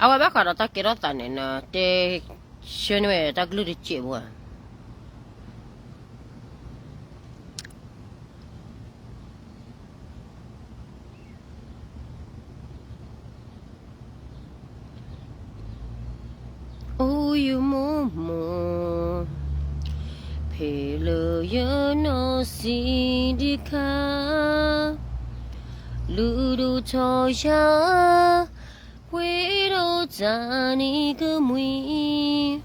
အဝဲဘၣ်ဃးဒီးတၢ်ကဲထီၣ်သးန့ၣ် နတဲဆှၢန့ၢ်ဝဲတၢ်ကလုၢ်တစဲးဖိဧါ. အိၣ်ယမိၢ်မိၢ်, ဖဲလၢယနီၢ်ဆံးတခါ, လူၤဒိၣ်ထီၣ်ယၤ, ဝ့ၢ်ဒိၣ်တၢ်နံၤကမှံ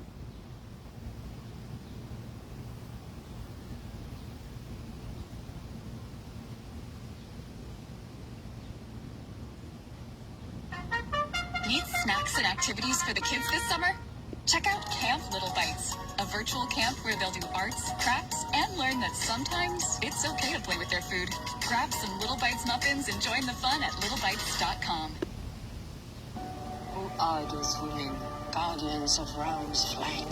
Need snacks and activities for the kids this summer? Check out Camp Little Bites, a virtual camp where they'll do arts, crafts, and learn that sometimes it's okay to play with their food. Grab some Little Bites muffins and join the fun at little bites dot com. Who are those women, guardians of realms flying?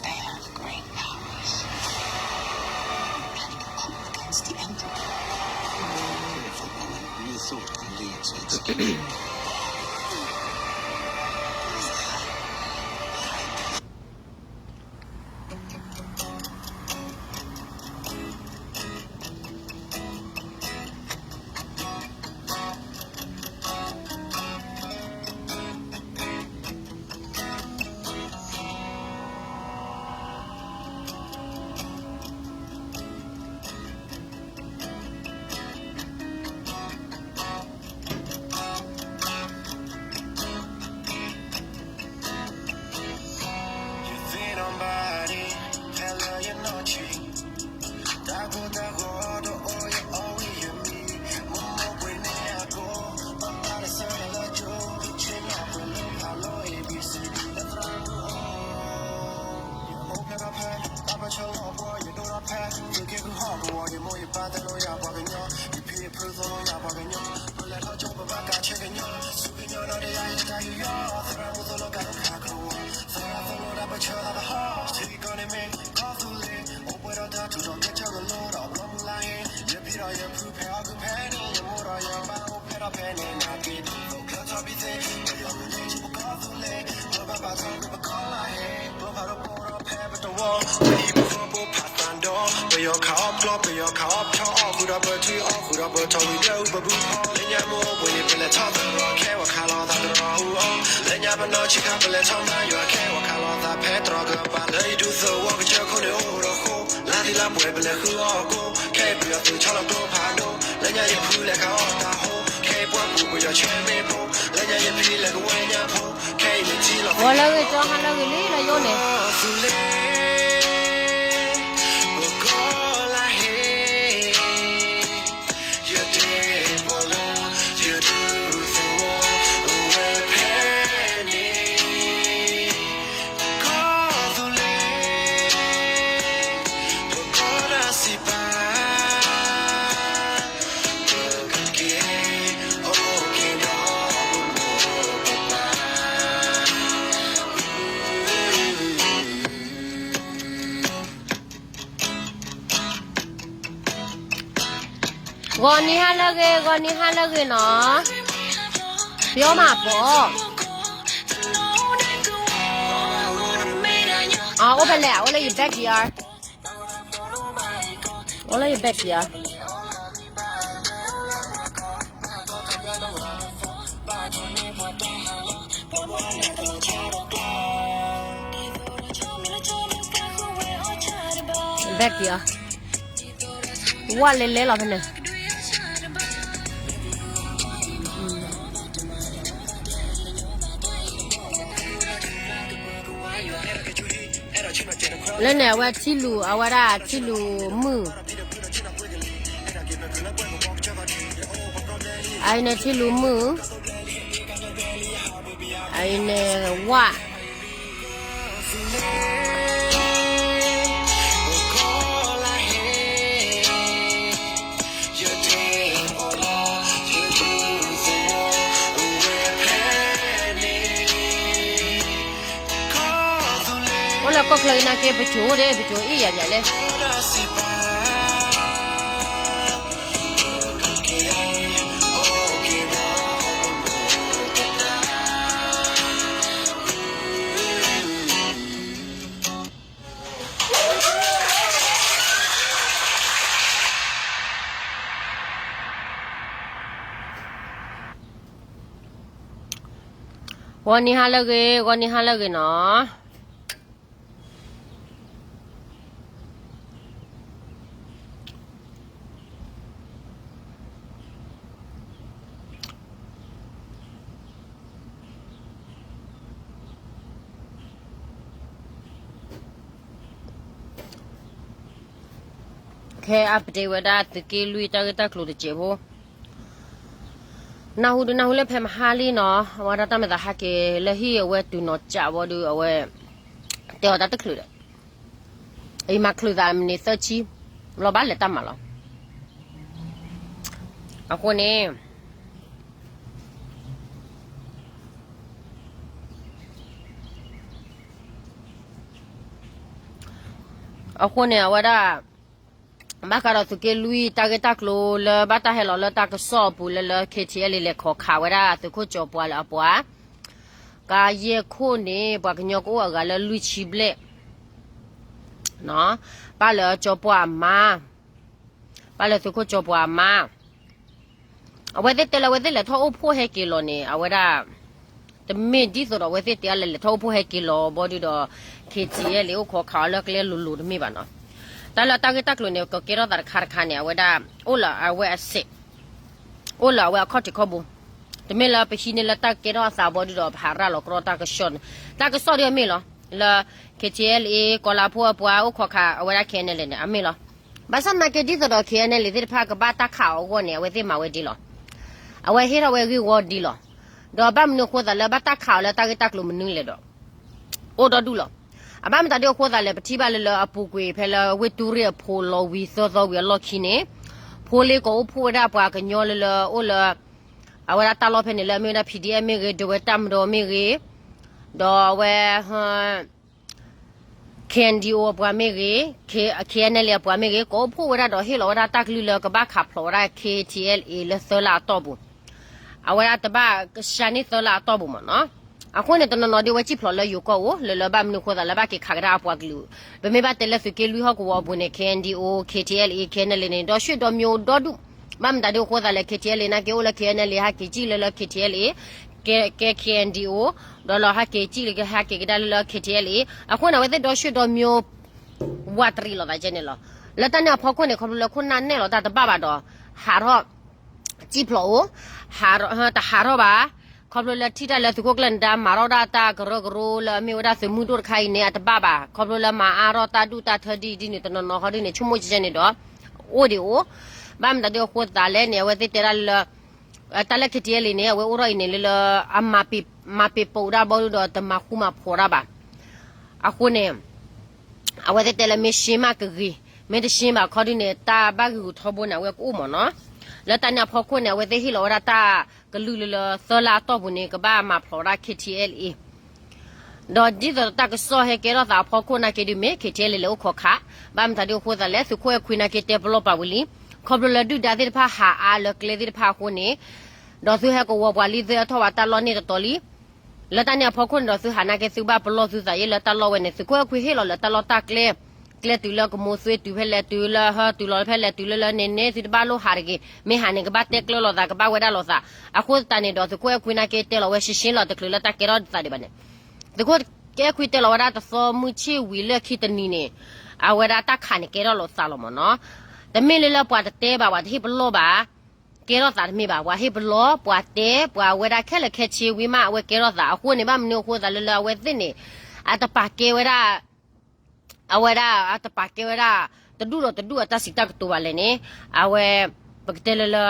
They have great powers. Panic against the Emperor. Careful, Owen. Your thought can lead to execution. Ghóလၢဂ့ၤကၠီ ဟါလၢဂ့ၤလံလၢယအိၣ်န့ၣ်. G'aw nyi hâ lၢဂ့ၤ, g'aw nyi hâ lၢဂ့ၤနီၤ. ပယီၤမၤပိာ်. အိၣ်ဖဲလဲၣ်, အိၣ်လၢယ backyard. အိၣ်လၢယ backyard. ဝၣ်လဲၤလဲၤလီၤဖဲန့ၣ်. လၢန့ၣ် အဝဲထံလူၤ, အဝဲဒၣ်ထံလူၤမုၢ်. အအံၤန့ၣ်ထံလူၤမုၢ်, အအံၤန့ၣ်ဝၣ်. အိၣ်လၢကီၢ်ချၢအံၤနာ်က့ ပစိၤဒၣ် ပစိၤအ့ၣ်ယၤဒ်လဲၣ်. ဂီၤနံၤဟါလၢအဂ့ၤ, ဂီၤနံၤဟါလၢအဂ့ၤနီၤ. ခဲအံၤ update ဝဲဒၣ်သုးက့လွံၢ်တၢ်ဂ့ၢ်တၢ်ကျိၤတစဲးဖိ, နၢ်ဟူဒုးနၢ်ဟူလၢဖဲမဟါလံနီၤ, အဝဲဒၣ်တၢ်မဲာ်သးဟးက့ၤလၢဟံၣ်အဝဲတုၤနီၤကးဘီဒုး အဝဲ တဲအီၤတၢ်တချုးဒီး အံၤမၤချုးသးမံးနံးသၢဆံ လီၤဘၣ်လဲၤတၢ်မၤလီၤ. အဃိန့ၣ် အဃိန့ၣ် အဝဲဒၣ် ဘၣ်ဃးဒီးသုးက့လွံၢ်တၢ်ဂ့ၢ်တၢ်ကျိၤလၢဘၣ်တၢ်ဟဲလီၤလၢတၢ်ကစီၣ်အပူၤလၢလၢ K T L A လဲၤခိးခးဝဲဒၣ်သုးခိၣ်ကၠီၤပှၤလၢအပှၤ ကါယဲၢ်ခိၣ်န့ၣ် ပှၤကညီကအိၣ်အဂၤလၢလွံၢ်ဆံဘျဲၣ် ပၢ်လၢကၠီၤပှၤအမါ, ပၢ်လၢသုးခိၣ်ကၠီၤပှၤအမါ, အဝဲသ့ၣ်တဲလၢအဝဲသ့ၣ်လဲၤထီၣ်အိၣ်ဖှိၣ်ဟဲက့ၤလီၤန့ၣ် အဝဲဒၣ် တမ့ၢ်ဒ်သိးဒီးအဝဲသ့ၣ်တဲအလဲၤလဲၤထီၣ်အိၣ်ဖှိၣ်ဟဲက့ၤလီၤဘီဒုးဒီး K T L A အိၣ်ခိးခးအီၤလၢကျဲလိၤလိၤတမ့ၢ်ဘၣ်နီၤ. တၢ်လၢတၢ်ဂ့ၢ်တၢ်ကျိၤန့ၣ် ကကဲထီၣ်သးတခါတခါန့ၣ် အဝဲဒၣ် အိၣ်လၢအဝဲအစဲး အိၣ်လၢအဝဲအခီၣ်ထံးခီၣ်ဘိ, တမ့ၢ်လၢပဟံးန့ၢ်လၢတၢ်ကဲထီၣ်အသးဘီဒုးဒီးပဟးရၤလီၤကြီတၢ်ကစီၣ်န့ၣ်, တၢ်ကစီၣ်ဒ်အမ့ၢ်လီၤ, လၢ K T L A ကီၤလၤဖိအပှၤအိၣ်ခိးခးအဝဲဒၣ် K N L A န့ၣ် အမ့ၢ်လီၤ. ဘၣ်ဆၣ်သနာ်က့ဒ်သိးဒီး K N L A သ့ၣ်တဖၣ်ကဘၣ်တၢ်ခးအီၤအဂီၢ်န့ၣ် အဝဲသ့ၣ်မၤဝဲဒ်လီၤ. အဝဲဟ့ၣ်ထီၣ်ဝဲဂ့ၢ်ဝီဒ်လီၤ. ဒီးဘၣ်မနုၤအဃိသးလၢဘၣ်တၢ်ခးအီၤလၢတၢ်ဂ့ၢ်တၢ်ကျိၤမနုၤလဲၣ်ဒီး အိၣ်ဒီဒူၣ်လီၤ. အဘၣ်မတၤဒ်အဃိသးလဲၣ် ပထံၣ်ဘၣ်လၢလၢအပူၤကွံာ်ဖဲလၢဝ့ၢ်တူၢ်ရ့ၣ်အဖိလီၤဝံၤသၢသီဝံၤအလီၢ်ခံန့ၣ်, ဖိလ့ကိးအိၣ်ဖှိၣ်ဝဲဒၣ်ပှၤကညီလၢလၢအိၣ်လၢ အဝဲဒၣ်တၢ်လီၢ်ဖဲန့ၣ်လၢအမ့ၢ်ဝဲဒၣ် P D F မ့ၢ်ဂ့ၤ, ဒဝဲတၢ်မဒီမ့ၢ်ဂ့ၤ, ဒီးအဝဲ K N D O အပှၤမ့ၢ်ဂ့ၤ, K N L A အပှၤမ့ၢ်ဂ့ၤ, ကိးအိၣ်ဖှိၣ်ဝဲဒၣ်ဒီးဟ့ၣ်လီၤဝဲဒၣ်တၢ်ကလုၢ်လၢကဘၣ်ခးဖျိးဝဲဒၣ် K T L A လၢသၢလါအတီၢ်ပူၤ, အဝဲဒၣ်တဘၣ်ကစၢ်န့ၢ်သၢလါအတီၢ်ပူၤမ့ၢ်နီၤ. အဃိန့ၣ် တနီၤနီၤဒ်ဝဲစံၣ်ဖျိးလၢယိၤကီၢ်အိၣ် လၢလၢဘၣ်မနုၤအဃိသးလၢဘၣ်က့ၤခးကဒါအပှၤကလုာ်, ပမ့ၢ်ဘၣ်တဲလၢသုးက့လွံၢ်ဟီၣ်ကဝီၤအပူၤန့ၣ် K N D O, K T L A, K N L A န့ၣ် ဒီးဆှၢဒီးမံၤအိၣ်ဒီဒူၣ်, ဘၣ်မတၤဒ်အဃိသးလဲၣ် K T L A နာ်က့အိၣ်လၢ K N L A ဟဲက့ၤစံၣ်လၢလၢ K T L A ကဲ K N D O, ဒီးလီၤဟဲက့ၤစံၣ်လၢကဟဲက့ၤကဒါလၢလၢ K T L A, အဃိန့ၣ် အဝဲသ့ၣ်ဒီးဆှၢဒီးမံၤအိၣ် ဝးတရံးလိာ်သးကဲန့ၣ်လီၤ. လၢတၢ်န့ၣ်အဖီခိၣ်န့ၣ် ခီဖျိလၢခိၣ်နၢ်နဲၣ်လီၤတၢ်တဘၣ်ဘၣ်ဒီး ဟးထီၣ် စံၣ်ဖျိးအိၣ်, တဟးထီၣ်ဘၣ်, ခီဖျိလၢထံၣ်တၢ်လၢသုးခိၣ်ကျၢၢ်နဒါမၤထီၣ်ဒၣ်တၢ်ကရၢကရိလၢအမ့ၢ်ဝဲဒၣ်သုးမုၢ်ဒိၣ်တခါအံၤန့ၣ် အတဘၣ်ဘၣ်, ခီဖျိလၢမၤအါထီၣ်တၢ်ဒူၣ်တၢ်ထၢဒ်အံၤဒ်န့ၣ် တနီၤနီၤဟီဒ်န့ၣ် ဆိကမိၣ်ကဲန့ၣ်ဒီး အိၣ်ဒံးအိၣ်, ဘၣ်မတၤဒ်အဃိသးလဲၣ်န့ၣ် အဝဲသ့ၣ်တဲဒၣ်လၢ တၢ်လၢ K T L A န့ၣ် အဝဲအိၣ်ထီၣ်အံၤန့ၣ်လၢလၢ အမၤပ့ၤ မၤပ့ၤပိာ်ဒၣ်ဘီဒုးဒီးတမၤဃူမၤဖိးဒၣ်ဘၣ်. အဃိန့ၣ် အဝဲသ့ၣ်တဲလၢမ့ၢ်ရှ့မးကဂ့ၤ, မ့ၢ်တရှ့ဘၣ်ခီဒ်န့ၣ် တၢ်ဘၣ်ဂံၢ်ဂူာ်ထီဘိန့ၣ် အဝဲကအိၣ်မ့ၢ်နီၤ. လၢတၢ်န့ၣ်အဖီခိၣ်န့ၣ် အဝဲသ့ၣ်ဟ့ၣ်လီၤဝဲဒၣ်တၢ်ကလုၢ်လၢလၢသၢလါအတီၢ်ပူၤန့ၣ် ကဘၣ်မၤဖျိးဝဲဒၣ် K T L A ဒီးဒ်သိးတၢ်ကစီၣ်ဟဲကဲထီၣ်သးအဖီခိၣ်နာ်က့ဒုးမ့ၢ် K T L A လဲၤအိၣ်ခိးခး, ဘၣ်မတၤဒ်အဃိသးလဲၣ် သုးခိၣ်အဲၣ်ခွံနာ်က့တဲပလီၢ်ပာ်ဝံၤလံ, ခီဖျိလၢဒုၣ်ဒါသ့ၣ်တဖၣ်ဟးအါလၢကျဲသ့ၣ်တဖၣ်အဃိန့ၣ်, ဒီးသုဟဲကဝီၤပှၤလံ သုဟဲထီၣ်ဝဲတၢ်လီၢ်န့ၣ်တတီၤလံ. လၢတၢ်န့ၣ်အဖီခိၣ်န့ၣ်ဒီးသုဟးနာ်က့သုဘၣ်ပလီၢ်သုသးယဲလၢတၢ်လီၢ်ဝဲန့ၣ် သုးခိၣ်အဲၣ်ခွံဟ့ၣ်လီၤလၢတၢ်လီၢ်တၢ်ကျဲ, ကျဲတုၤလၢကမိၤသွ့တုၤဖဲလဲၣ်တုၤလၢဟၢတုၤလီၤဖဲလဲၣ်တုၤလၢလၢန့ၣ်န့ၣ် သုတဘၣ်လိၣ်ဟးတဂ့ၤ, မ့ၢ်ဟးန့ၣ် ကဘၣ်တဲကျၢၤလိာ်သး ကဘၣ်ဝဲဒၣ်လိာ်သး, အဃိသတးန့ၣ်ဒီးသုးခိၣ်အဲၣ်ခွံနာ်က့တဲလီၤဝဲရှင်းရှင်းလီၤ တချုးလၢတၢ်ကဲထီၣ်သးဒံးဘၣ်န့ၣ်, သုးခိၣ်အဲၣ်ခွံတဲလီၤဝဲဒၣ်တသီမုၢ်ဆ့ၣ်ဝံၤလၢခံတနံၤန့ၣ်, အဝဲဒၣ်တၢ်ခးန့ၣ်ကဲထီၣ်လိာ်သးလီၤမ့ၢ်နီၤ, တမ့ၢ်လၢလၢပှၤတတဲဘၣ် ပှၤတဟ့ၣ်ပလီၢ်ဘၣ် ကဲထီၣ်သးတမ့ၢ်ဘၣ်, ပှၤဟ့ၣ်ပလီၢ် ပှၤတဲ ပှၤဝဲဒၣ်ခဲလၢာ်ခဲဆ့ဝံၤမး အဝဲကဲထီၣ်သး, အဃိန့ၣ် ဘၣ်မနုၤအဃိသးလၢလၢအဝဲသ့ၣ်န့ၣ် အတပာ်ကဲဝဲဒၣ်, အဝဲဒၣ်အတပာ်ကဲဝဲဒၣ် တဒူၣ်ဒီးတဒူၣ်အတၢ်စံးတၢ်ကတိၤဘၣ်လဲၣ်န့ၣ်, အဝဲ ပကတဲလၢလၢ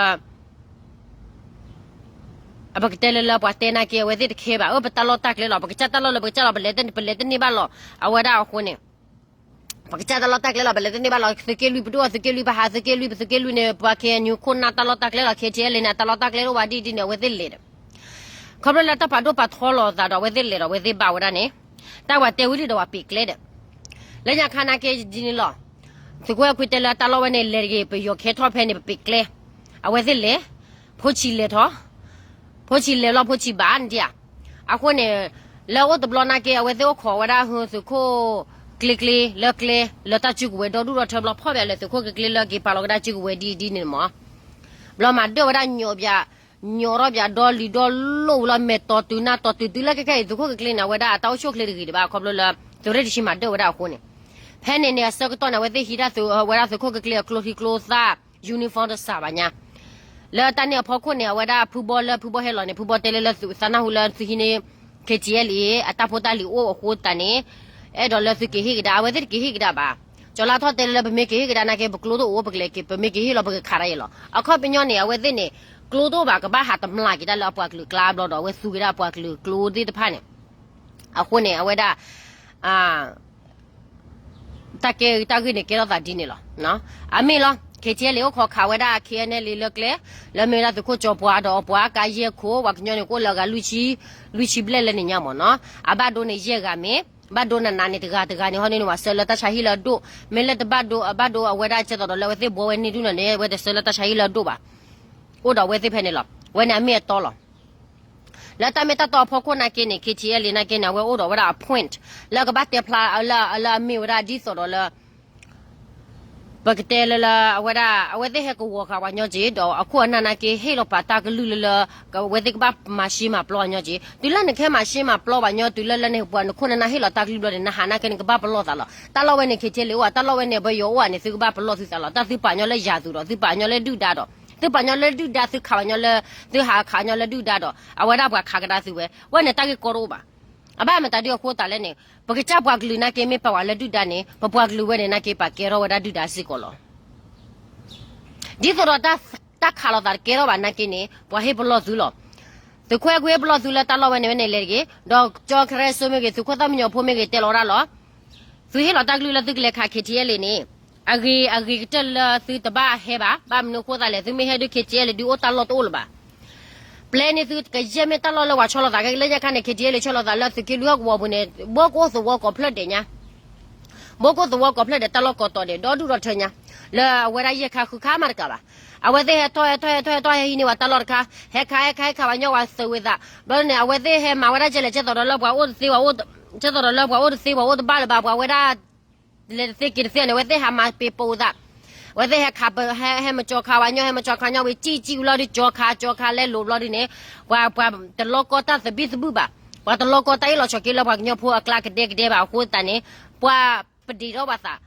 ပကတဲလၢလၢပှၤတဲနာ်က့ အဝဲသ့ၣ်တခဲဘၣ်, အၢ ပတၢ်လီၢ်တၢ်ကျဲလီၤ, ပကစၢ်တၢ်လီၢ်လၢပကစၢ်လီၤ, ပလဲၤတန့ၢ်ဘၣ်လီၤ, အဝဲဒၣ်အဃိန့ၣ် ပကစၢ်တၢ်လီၢ်တၢ်ကျဲလီၤ, ပလဲၤတန့ၢ်ဘၣ်လီၤ, သုးက့လွံၢ်ပဒိၣ် သုးက့လွံၢ်ပဟး, သုးက့လွံၢ် ပသုးက့လွံၢ်န့ၣ် ပှၤ K N U ခိၣ်နၢ်တၢ်လီၢ်တၢ်ကျဲလီၤ, K T L A န့ၣ် အတၢ်လီၢ်တၢ်ကျဲတအိၣ်ဘၣ်ဒ်ဒ်န့ၣ် အဝဲသ့ၣ်လဲၤဒီး ခီဖျိလၢတၢ်ပာ်ဒိၣ်ပာ်ထီလီၤသးဒီး အဝဲသ့ၣ်လဲၤဒီး အဝဲသ့ၣ်ဘၣ်ဝဲဒၣ်န့ၣ်, တၢ်ပှၤတဲဝံၤလံဒီးပှၤပ့ၤကျဲဒီး လၢညါခါနာ်က့ဒ်န့ၣ်လီၤ, သုးခိၣ်အဲၣ်ခွံတဲလၢတၢ်လီၢ်ဝဲန့ၣ် လဲၤတဂ့ၤ ပယီၤကဟဲထီၣ်ဖဲန့ၣ် ပပ့ၤကျဲ, အဝဲသ့ၣ်လဲၤ, ဖိဆံးလဲၤထီၣ်, ဖိဆံးလဲၤလီၤ ဖိဆံးဘၣ်န့ၣ်ဧါ, အဃိန့ၣ် လၢအိၣ်တဘျီနာ်က့ အဝဲသ့ၣ်အိၣ်ခိးဝဲဒၣ်ဟၢသုးခိၣ် ကျ့ကျ့လၢကျဲ လၢတၢ်စုကဝဲၤဒီဒူၣ်ဒီထၢဘျီ ဖီၣ်ဘၣ်လၢသုးခိၣ်ကျ့ကျ့လၢက့ၤပာ်လီၤကဒါစုကဝဲၤဒ်ဒ်န့ၣ်မး, ဘျီမၤဒၢၣ်ဝဲဒၣ်ညီဘၣ် ညီၣ်ထီၣ်ပၠးဒီလံၤဒီလိၣ်ဝံၤလီၤ မဲာ်တီၤတုၤနါတီၤတုၤတုၤလၢခဲခဲအံၤ သုးခိၣ်ကကျ့န့ၣ် အဝဲဒၣ်အတၢ်အိၣ်ဆူၣ်အိၣ်ချ့တဂ့ၤဒံးဘၣ် ခီဖျိလၢ သုးရ့ၣ်တဆံမၤဒၢၣ်ဝဲဒၣ်အဃိန့ၣ်, ဖဲန့ၣ်န့ၣ် အဆၢကတီၢ်န့ၣ် အဝဲသ့ၣ်ဟံးဒၣ်သုး အဝဲဒၣ်သုးခိၣ်ကကျ့အကျိချံကျိသၣ် uniform တစှၤဘၣ်ညါ လၢတၢ်န့ၣ်အဖီခိၣ်န့ၣ် အဝဲဒၣ်ဖုဘီလၢဖုဘီဟဲလီၤန့ၣ် ဖုဘီတဲလၢလၢသုးသးနၢ်ဟူလၢသုဟံးန့ၢ် KTLA အတၢ်ဖိတၢ်လံၤအိၣ်အဃိသတးန့ၣ် အဲၣ်ဒိးလၢသုက့ၤဟ့ၣ်ကဒါ အဝဲသ့ၣ်တက့ၤဟ့ၣ်ကဒါဘၣ်. ကၠီၤလါထီၣ်တဲလၢပမ့ၢ်က့ၤဟ့ၣ်ကဒါနာ်က့ ပကျိတအိၣ် ပကလဲၤက့ၤ ပမ့ၢ်က့ၤဟ့ၣ်လီၤ ပကခးတၢ်အံၤလီၤ. အခီပညီန့ၣ် အဝဲသ့ၣ်န့ၣ် ကျိတအိၣ်ဘၣ် ကဘၣ်ဟးတမျးက့ၤတၢ်လၢအပှၤကလုာ်ကျါဘျီဒီး အဝဲသူက့ၤဒၣ်အပှၤကလုာ်ကျိသ့ၣ်တဖၣ်န့ၣ် အဃိန့ၣ် အဝဲဒၣ် တၢ်ကဲတၢ်ဂ့ၢ်န့ၣ်ကဲထီၣ်သးဒ်န့ၣ်လီၤ. အမ့ၢ်လီၤ KTLA အိၣ်ခိးခးဝဲဒၣ် KNLA လၢကျဲ လၢမ့ၢ်ဝဲဒၣ်သုးခိၣ်ကၠီၤပှၤဒီးအပှၤကါယဲၢ်ခိၣ် ပှၤကညီန့ၣ်ကအိၣ်လၢအဂၤလွံၢ်ဆံ လွံၢ်ဆံဘျဲၣ်လၢန့ၣ်ညါမ့ၢ်နီၤ အဘၣ်ဒိန့ၣ်ယဲၢ်ဂၤမ့ၢ် ဘၣ်ဒိနးနးန့ၣ်တဂၤတဂၤန့ၣ် ဟီန့ၣ်န့ၣ် ပှၤဆှၢလၢတၢ်ဆါဟံၣ်လၢအဒိၣ် မ့ၢ်လၢတဘၣ်ဒိ အဘၣ်ဒိအဝဲဒၣ်ကဲသိးဒီးလၢအဝဲသ့ၣ်ဘှီဝဲန့ၢ်ဒူၣ်န့ၣ်န့ၣ် အဝဲတဆှၢလၢတၢ်ဆါဟံၣ်လၢအဒိၣ်ဘၣ် အိၣ်ဒီးအဝဲသ့ၣ်ဖဲန့ၣ်လီၤ. အဝဲန့ၣ်အမ့ၢ်အတီလီၤ. လၢတၢ်မ့ၢ်တၢ်တီအဖီခိၣ်နာ်က့န့ၣ် KTLA နာ်က့န့ၣ် အဝဲအိၣ်ဒီးဝဲဒၣ်အ point လၢကဘၣ်တဲဖျါလၢ လၢအမ့ၢ်ဝဲဒၣ်ဒ်သိးဒီးလၢ ပကတဲလၢလၢအဝဲဒၣ် အဝဲသ့ၣ်ဟဲကဝီၤဃာ်ပှၤညီက့ၤ ဒီးအခိၣ်အနၢ်နာ်က့ ဟ့ၣ်လီၤပာ်တၢ်ကလုၢ်လၢလၢ အဝဲသ့ၣ်ကဘၣ်မၤၡ့မၤပျီပှၤညီက့ၤ တုၤလၢနကဟဲမၤၡ့မၤပျီပှၤညီ တုၤလၢလၢနပှၤနခိၣ်နနၢ်ဟ့ၣ်လီၤတၢ်ကလုၢ်ဘျီန့ၣ် နဟးနာ်က့န့ၣ် ကဘၣ်ပလီၢ်သးလီၤ. တၢ်လီၢ်ဝဲန့ၣ် KTLA အိၣ်ဧါ တၢ်လီၢ်ဝဲန့ၣ် ပယီၤအိၣ်ဧါန့ၣ် သုကဘၣ်ပလီၢ်သုသးလီၤ. တၢ်သုပာ်ညီလၢယၤသူၣ်ဒီး သုပာ်ညီလၢဒုၣ်ဒါဒီး သုပာ်ညီလၢဒုၣ်ဒါ သုခးပာ်ညီလၢ သုဟးခးညီလၢဒုၣ်ဒါဒီး အဝဲဒၣ်ပှၤခးကဒါသုဝဲ ဝဲန့ၣ်တၢ်ဂ့ၢ်ကီတအိၣ်ဘၣ်. အဘၣ်မတၤဒ်အဃိသတးလဲၣ်န့ၣ် ပကစၢ်ပှၤကလုာ်နာ်က့မ့ၢ်ပာ်ဝဲလၢဒုၣ်ဒါန့ၣ် ပပှၤကလုာ်ဝဲန့ၣ်နာ်က့ ပှၤကဲထီၣ်ဝဲဒၣ်ဒုၣ်ဒါစ့ၢ်ကီးလီၤ. ဒ်သိးဒီး တၢ်ခးလိာ်သးတကဲထီၣ်ဘၣ်နာ်က့န့ၣ် ပှၤဟ့ၣ်ပလီၢ်သုလီၤ. သုးခွဲးကွံာ်ဟ့ၣ်ပလီၢ်သုလၢတၢ်လီၢ်ဝဲန့ၣ်ဝဲန့ၣ်လဲၤတဂ့ၤ ဒီးကၠီၤခရဲစိမ့ၢ်ဂ့ၤ သုးခိၣ်သၣ်မံညီၤဖိမ့ၢ်ဂ့ၤ တဲလီၤဝဲဒၣ်လီၤ. သုဟ့ၣ်လီၤတၢ်ကလုၢ်လၢသုကလဲၤခး KTLA န့ၣ် အဂ့ၤ အဂ့ၤကတၢၢ်လၢသုတဘၣ်ဟဲဘၣ်. ဘၣ်မနုၤအဃိသတးလဲၣ် သုမ့ၢ်ဟဲဒုး KTLA ဒုးအိၣ်တၢ်လီၢ်တအိၣ်လၢၤဘၣ်. ပျဲန့ၢ်သုကယဲၢ်မ့ၢ်တၢ်လီၢ်လၢပှၤဆီလီၤသး ကဲလၢညါခါန့ၣ် KTLA ဆီလီၤသးလၢသုးက့လွံၢ်ဟီၣ်ကဝီၤပူၤန့ၣ် ဘိကအိၣ်သဝီကိးဖျၢၣ်ဒဲးညါ ဘိကအိၣ်သဝီကိးဖျၢၣ်ဒဲး တၢ်လီၢ်ကိးတီၤဒဲး ဒီဒူၣ်ဒီထၢညါ လၢအဝဲဒၣ်ယဲၢ်ခါဃုခါမးတကးဘၣ်. အဝဲသ့ၣ်ဟဲထီၣ်ဟဲထီၣ်ဟဲထီၣ်ဟဲထီၣ်ဟဲဟံးန့ၢ်ဝဲတၢ်လီၢ်တခါ ဟဲခးဟဲခးဟဲခးပှၤညီ ပှၤသုးဝဲသး ဘျီန့ၣ် အဝဲသ့ၣ်ဟဲမၤဝဲဒၣ်ကဲလဲၣ် ကဲသိးဒီးလၢပှၤအိၣ်တသ့ ကဲသိးဒီးလၢပှၤအိၣ်တသ့ ပှၤအိၣ်တဘၣ်လၢၤဘၣ် ပှၤဝဲဒၣ် လဲၤတသ့က့ၤတသ့န့ၣ် အဝဲသ့ၣ်ဟးမၤပ့ၤပိာ်သး အဝဲသ့ၣ်ဟဲခး ဟဲမၤကၠီၤခးပှၤညီ ဟဲမၤကၠီၤခးညီဝံၤ ကံၣ်ကံၣ်ဝံၤလီၤဒုး ကၠီၤခး ကၠီၤခးလဲၤလိာ်ဘျီဒုးန့ၣ် ပှၤ ပှၤတလီကီတၢ်သဘံၣ်သဘုၣ်ဘၣ်. ပှၤတလီကီတၢ်အ့ၣ်လိာ်ဆိးက့လၢပှၤကညီဖိအကျါကဒဲကဒဲဘၣ်အဃိသတးန့ၣ် ပှၤပဒ့ၣ်ထီၣ်ပှၤသး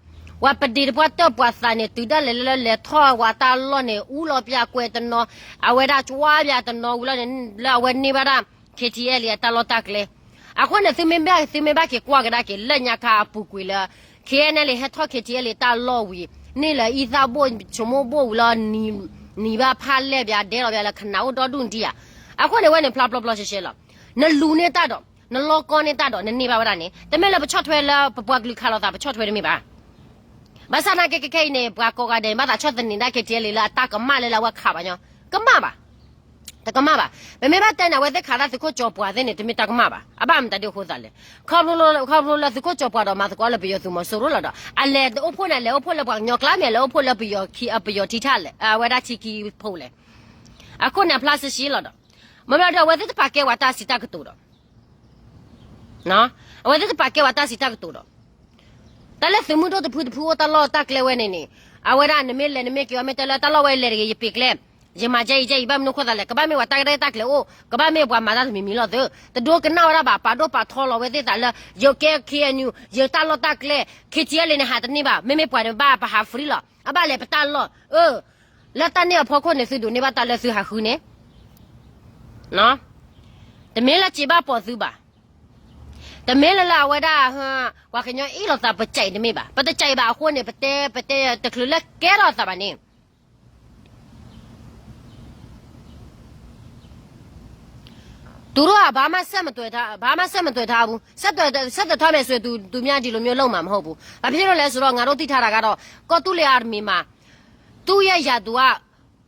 ပှၤပဒ့ၣ်တပှၢ်တၢၢ်ပှၤသးန့ၣ် တုၤဒၣ်လဲာ်လၢလဲၤထီၣ်ဝဲတၢ်လီၢ်န့ၣ် အူလီၤပၠးကွဲးတနီၤ အဝဲဒၣ်ကွၢ်ပၠးတနီၤဝံၤလီၤန့ၣ် လၢအဝဲန့ၢ်ဘၣ်ဒၣ် KTLA အတၢ်လီၢ်တၢ်ကျဲ အဃိန့ၣ် သုမ့ၢ်ဘၣ် သုမ့ၢ်ဘၣ်က့ၤကွၢ်ကဒါက့ၤလၢညါခါအပူၤကွံာ်လၢ KNLA ဟဲထီၣ် KTLA တၢ်လီၢ်ဝံၤ န့ၢ်လၢအံသၣ်ဘိၣ် ဆိကမိၣ်ဘိၣ်ဝံၤလီၤ နံၤဘၣ်ဖးလဲၢ်ပၠး ဒဲးလီၤပၠးလၢခနၣ်အိၣ်ဒီဒူၣ်ဒံးဧါ. အဃိန့ၣ် ဝဲန့ၣ်ဖျါပျီပျီရှဲရှဲလီၤ. နလူၤန့ၢ်တၢ်ဒီး နလီကီန့ၢ်တၢ်ဒီး နန့ၢ်ဘၣ်ဝဲဒၣ်န့ၣ် တမ့ၢ်လၢပဆီၣ်ထွဲလၢပပှၤကလုာ်ခးလိာ်သး ပဆီၣ်ထွဲတမ့ၢ်ဘၣ်. ဘၣ်ဆၣ်နာ်က့ ခဲခဲအံၤန့ၣ် ပှၤကိးဂၤဒဲး ဘၣ်သးဆီၣ်သနံးဒၣ် KTLA လၢအတၢ်ကမၣ်လၢလၢအဝဲခးပှၤညီ ကမၣ်ဘၣ် တကမၣ်ဘၣ်. ပမ့ၢ်ဘၣ်တဲန့ၣ် အဝဲသ့ၣ်ခးဒၣ်သုးခိၣ်ကၠီၤပှၤသ့ၣ်န့ၣ် တမ့ၢ်တၢ်ကမၣ်ဘၣ်. အဘၣ်မတၤဒ်အဃိသတးလဲၣ်. ခီဖျိလၢသုးခိၣ်ကၠီၤပှၤဒီးမၤသကိးလၢပယီၤသုးမီၤစိရိၤလီၤဒီး အလဲၤအိၣ်ဖှိၣ်န့ၣ် အလဲၤအိၣ်ဖှိၣ်လၢပှၤကညီကျါမ့ၢ် အလဲၤအိၣ်ဖှိၣ်လၢပယီၤခံ အပယီၤထံထၣ်လဲၣ် အဝဲဒၣ်ထံခံဖိလဲၣ်. အဃိန့ၣ် အဖျါဆှဲဆှဲလီၤဒီး မ့ၢ်ဘျီဒီး အဝဲသ့ၣ်တပာ်ကဲပှၤတၢ်စံးတၢ်ကတိၤဒီး အဝဲသ့ၣ်တပာ်ကဲပှၤတၢ်စံးတၢ်ကတိၤဒီး တၢ်လၢသုးမုၢ်ဒိၣ်တဖုတဖုအိၣ်တၢ်လီၢ်တၢ်ကျဲဝဲန့ၣ်န့ၣ် အဝဲဒၣ်နမ့ၢ်လဲၤနမ့ၢ်က့ၤအီၤ မ့ၢ်တဲလၢတၢ်လီၢ်ဝဲလဲၤတဂ့ၤ ယပ့ၤကျဲ ယမၤကဲအံၤကဲအံၤ ဘၣ်မနုၤအဃိသတးလဲၣ် ကဘၣ်မ့ၢ်ပှၤတၢ်ကတဲတၢ်ကျဲၤအိၣ် ကဘၣ်မ့ၢ်ပှၤမၤတၢ်တမံၤမံၤလီၤသု တဒိကနၣ်ဝဲဒၣ်ဘၣ် ပာ်ဒိၣ်ပာ်ထီလီၤဝဲသ့ၣ်သးလၢ ယကဲ KNU ယတၢ်လီၢ်တၢ်ကျဲ KTLA န့ၣ် ဟးတန့ၢ်ဘၣ် မ့မ့ၢ်ပှၤန့ၣ်ဘၣ်ပဟး free လီၤ အဘၣ်လဲၣ်ပတၢ်လီၢ် အၢ လၢတၢ်န့ၣ်အဖီခိၣ်န့ၣ် သုဒိးန့ၢ်ဘၣ်တၢ်လၢသုဟးဃုန့ၣ် တမ့ၢ်လၢစံးဘၣ်ပိာ်သုဘၣ်. တမ့ၢ်လၢလၢအဝဲဒၣ် ပှၤကညီအ့ၣ်လိာ်သး ပကဲအံၤတမ့ၢ်ဘၣ်. ပတကဲအံၤဘၣ်အဃိန့ၣ် ပတဲ ပတဲတချုးလၢကဲထီၣ်သးဘၣ်န့ၣ် သူတို့က ဘာမှ ဆက်မသွယ်ထား ဘာမှ ဆက်မသွယ်ထားဘူး ဆက်သွယ် ဆက်သွယ်ထားမယ်ဆိုရင် သူ သူများ ဒီလိုမျိုး လုပ်မှာ မဟုတ်ဘူး ဘာဖြစ်လို့လဲဆိုတော့ ငါတို့ သိထားတာကတော့ ကော့တူးလေအာ တမံၤမှာ သူ့ရဲ့ ရာသူက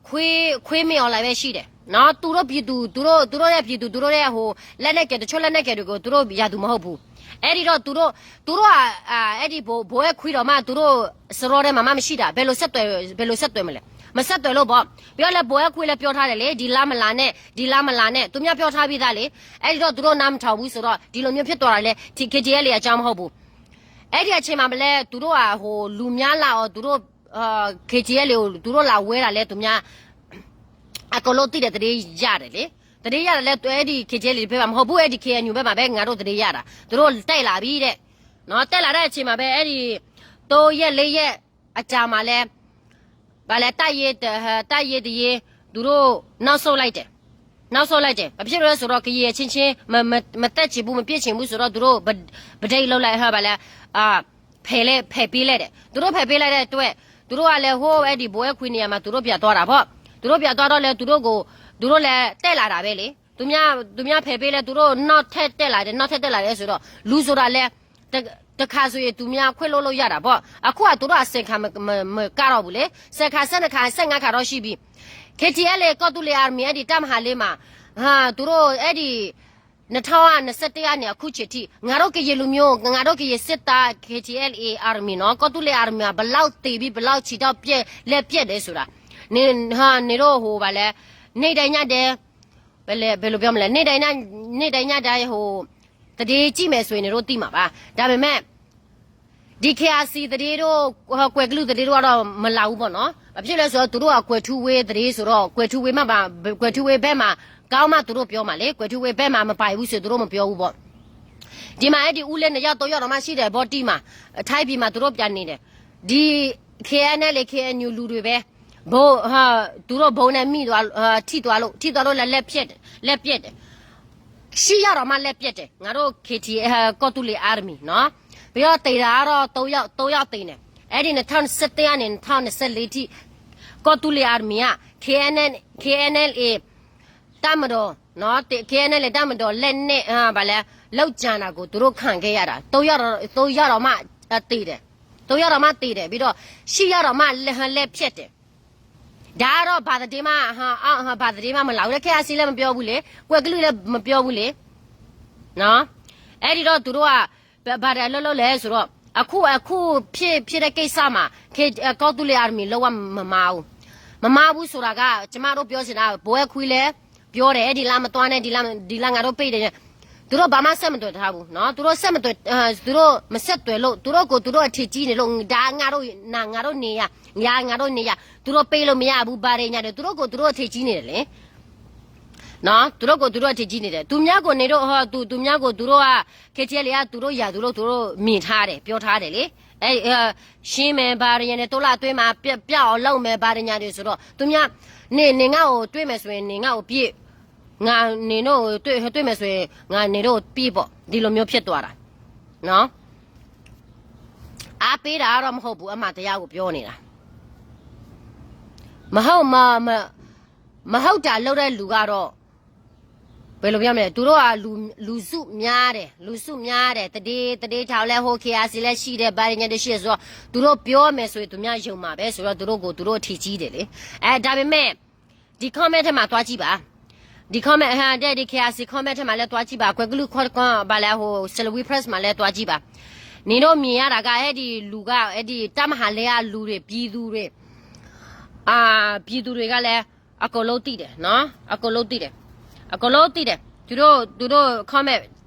ခွေး ခွေးမင်းအောင်လှိုင် ပဲ ရှိတယ် နော် သူတို့ ပြည်သူ သူတို့ သူတို့ရဲ့ ပြည်သူ သူတို့ရဲ့ ဟို လက်နက်ကိုင် တချို့ လက်နက်ကိုင်တွေကို သူတို့ ရာသူ မဟုတ်ဘူး အဲ့ဒီတော့ သူတို့ သူတို့က အာ အဲ့ဒီ ဘို ဘိုအဲခွံတောင်မှ သူတို့ စရီထဲမှာ မှ မရှိတာ ဘယ်လို ဆက်သွယ် ဘယ်လို ဆက်သွယ်မလဲ မဆက်သွယ်လို့ပေါ့ ပြောလဲ ဘိုအဲခွံလည်း ပြောထားတယ်လေ ဒီလမ်းမလာနဲ့ ဒီလမ်းမလာနဲ့ သူများ ပြောထားပြီးသားလေ အဲ့ဒီတော့ သူတို့ နားမထောင်ဘူးဆိုတော့ ဒီလိုမျိုး ဖြစ်သွားတာလေ KTLA အကြောင်း မဟုတ်ဘူး အဲ့ဒီအချိန်မှာ မလဲ သူတို့က ဟို လူများလာအောင် သူတို့ KTLA ကို သူတို့ လာဝဲတာလဲ သူများ အကလိသံၣ်ဒီး သဒ့ယါဒီးလံ, သဒ့ယါဒီးလၢ အဲဒံး KTLA ဖဲဘၣ် မဟိၣ်ဘူၣ် အဲဒံး KNU ဖဲဘၣ် ဖဲငါဒိၣ်သဒ့ယါဒီး တရိၣ်တဲလးဘံဒီး, တဲလးဒၣ်ဆံးမး ဖဲအဲဒံး သိယဲၢ်လၢယဲၢ် အကၢမးလဲၣ်, ဘၣ်လဲၣ် တၢ်ယ့တယ့, သူတို့ နောက်ဆုတ်လိုက်တယ်,နောက်ဆုတ်လိုက်တယ်, ဘာဖြစ်လို့လဲဆိုတော့ ကရင်အချင်းချင်း မ, မ, မသက်ချင်ဘူး မပစ်ချင်ဘူးဆိုတော့ သူတို့ ပဒိတ်လုပ်လိုက်ဟဲ ဘာလဲ ဖယ်ပေးလိုက်တယ်, သူတို့ဖယ်ပေးလိုက်တဲ့အတွက် သူတို့ကလည်း ဟို အဲဒီ ဘိုအဲခွံနေရာမှာ သူတို့ပြန်သွားတာပေါ့, သူတို့ပြန်သွားတော့လည်း သူတို့ သူတို့လည်း တက်လာတာပဲလေ, သူများ သူများဖယ်ပေးလဲ သူတို့ နောက်ထပ် တက်လာတယ်, နောက်ထပ် တက်လာတယ်ဆိုတော့ လူဆိုတာလဲ တ, တခါဆိုရင် သူများ ခွင့်လွှတ်လို့ရတာပေါ့, အခုက သူတို့က ဆယ်ခါ မ, မ, မကတော့ဘူးလေ, ဆယ်ခါ ဆယ့်နှစ်ခါ ဆယ့်ငါးခါတော့ရှိပြီ, KTLA ကီၢ်သူလ့ၤ Army အဲဒီ တပ်မဟာလေးမှာ ဟာ သူတို့ အဲဒီ နှစ်ထောင့်နှစ်ဆယ့်တစ်ကနေ အခုချိန်ထိ ငါတို့ ကရင်လူမျိုး ငါတို့ ကရင်စစ်သား KTLA Army နော်, ကီၢ်သူလ့ၤ Army မှာ ဘယ်လောက်သေပြီး ဘယ်လောက်ခြေထောက်ပြတ် လက်ပြတ်တယ်ဆိုတာ နေ, ဟာ နေတော့ ဟို ဘာလဲ နေ့တိုင်းညတိုင်း ဘယ်လဲ ဘယ်လိုပြောမလဲ နေ့တိုင်းည, နေ့တိုင်းညတိုင်း ဟို သတင်းကြည့်မယ်ဆိုရင် နေတော့ သိမှာပါ, ဒါပေမဲ့ ဒီ KRC သတင်းတို့ ကွယ်ကလုာ် သတင်းတို့ကတော့ မလာဘူးပေါ့နော်, ဘာဖြစ်လဲဆိုတော့ သူတို့က ကွယ်ထူးဝေး သတင်းဆိုတော့ ကွယ်ထူးဝေးမှပါ, ကွယ်ထူးဝေးဘက်မှာ ကောင်းမှ သူတို့ပြောမှာလေ, ကွယ်ထူးဝေးဘက်မှာ မပါဘူးဆို သူတို့ မပြောဘူးပေါ့, ဒီမှာ အဲဒီ ဦးလေး နှစ်ယောက် သုံးယောက်တောင်မှ ရှိတယ် ဘော့တီးမှာ, ထိုင်းပြည်မှာ သူတို့ ပြန်နေတယ်, ဒီ KNLA KNU လူတွေပဲ, ဗုံး ဟာ သူတို့ ဗုံးနဲ့ မိသွား ဟာ ထိသွားလို့ ထိသွားလို့ လက်, လက်ပြတ်တယ်, လက်ပြတ်တယ်, ရှစ်ယောက်တောင်မှ လက်ပြတ်တယ်, ငါတို့ KTLA ကီၢ်သူလ့ၤ Army နော်, ပြီးတော့ သေတာကတော့ သုံးယောက်, သုံးယောက်သေတယ်, အဲဒီ နှစ်ထောင့်နှစ်ဆယ့်တစ်ကနေ နှစ်ထောင့်နှစ်ဆယ့်လေးထိ ကီၢ်သူလ့ၤ Army က KNL KNLA တပ်မတော်နော်, KNLA တပ်မတော် လက်နက် ဟာ ဘာလဲ လုပ်ကြံတာကို သူတို့ ခံခဲ့ရတာ, သုံးယောက်တော့, သုံးယောက်တောင်မှ သေတယ်, သုံးယောက်တောင်မှ သေတယ်, ပြီးတော့ ရှစ်ယောက်တောင်မှ လက်, လက်ပြတ်တယ်, ဒါကတော့ ဘာသတင်းမှ ဟာ ဟာ ဘာသတင်းမှ မလာဘူးလေ, KRC လည်း မပြောဘူးလေ, ကွယ်ကလုာ်လည်း မပြောဘူးလေ, နော်, အဲဒီတော့ သူတို့က ဘာ, ဘာတွေ အလုပ်လုပ်လဲဆိုတော့ အခု, အခု ဖြစ်, ဖြစ်တဲ့ကိစ္စမှာ ကီၢ်သူလ့ၤ Army လုံးဝ မမါဘူး, မမါဘူးဆိုတာက ကျမတို့ ပြောချင်တာ ဘိုးအဲခွံလည်း ပြောတယ်, အဲဒီလမ်း မသွားနဲ့, ဒီလမ်း, ဒီလမ်း ငါတို့ ပိတ်တယ်, သူတို့ ဘာမှ ဆက်မသွယ်ထားဘူးနော်, သူတို့ ဆက်မသွယ်, အဲ, သူတို့ မဆက်သွယ်လို့, သူတို့ကို သူတို့ အထင်ကြီးနေလို့, ဒါ ငါတို့, နာ ငါတို့နေရာ, ညာ ငါတို့နေရာ, သူတို့ ပိတ်လို့မရဘူး, ဘာတွေ ညာတွေ, သူတို့ကို သူတို့ အထင်ကြီးနေတယ်လေ, နော်, သူတို့ကို သူတို့ အထင်ကြီးနေတယ်, သူများကို နေတော့ ဟော, သူ, သူများကို သူတို့က KTLA က သူတို့ ရာသူတို့ သူတို့ မြင်ထားတယ်, ပြောထားတယ်လေ, အဲ, အဲ, ရှင်းမယ်, ဘာတွေ ညာတွေ သို့လသွေးမှာ ပြ, ပြအောင်လုပ်မယ်, ဘာတွေ ညာတွေ ဆိုတော့ သူများ နေ, နေ ငါ့ကို တွေ့မယ်ဆိုရင် နေ ငါ့ကို ပစ်, ငါ နေတို့ကို တွေ့, တွေ့မယ်ဆိုရင် ငါ နေတို့ကို ပစ်ပေါ့, ဒီလိုမျိုး ဖြစ်သွားတာနော်, အားပေးတာကတော့ မဟုတ်ဘူး, အမှန်တရားကို ပြောနေတာ, မဟုတ်, မ, မ, မဟုတ်တာ လုပ်တဲ့လူကတော့ ဘယ်လိုပြောမလဲ, သူတို့က လူ, လူစုများတယ်, လူစုများတယ်, သတင်း, သတင်းထောက်လည်း ဟို KRC လည်း ရှိတယ်, ဘာတွေ ညာတွေ ရှိတယ်ဆိုတော့ သူတို့ ပြောမယ်ဆိုရင် သူများ ယုံမှာပဲဆိုတော့ သူတို့ကို သူတို့ အထင်ကြီးတယ်လေ, အဲ, ဒါပေမဲ့ ဒီ comment ထဲမှာ သွားကြည့်ပါ, ဒီ comment ဟဲ, ဒီ KRC comment ထဲမှာလည်း သွားကြည့်ပါ, ကွယ်ကလုာ် ခီတကီ ဘာလဲ ဟို Salween Press မှာလည်း သွားကြည့်ပါ, နင်တို့ မြင်ရတာက အဲဒီလူက အဲဒီ တပ်မဟာလေးက လူတွေ, ပြည်သူတွေ, အာ, ပြည်သူတွေကလည်း အကုန်လုံး သိတယ်နော်, အကုန်လုံး သိတယ်, အကုန်လုံး သိတယ်, သူတို့, သူတို့ comment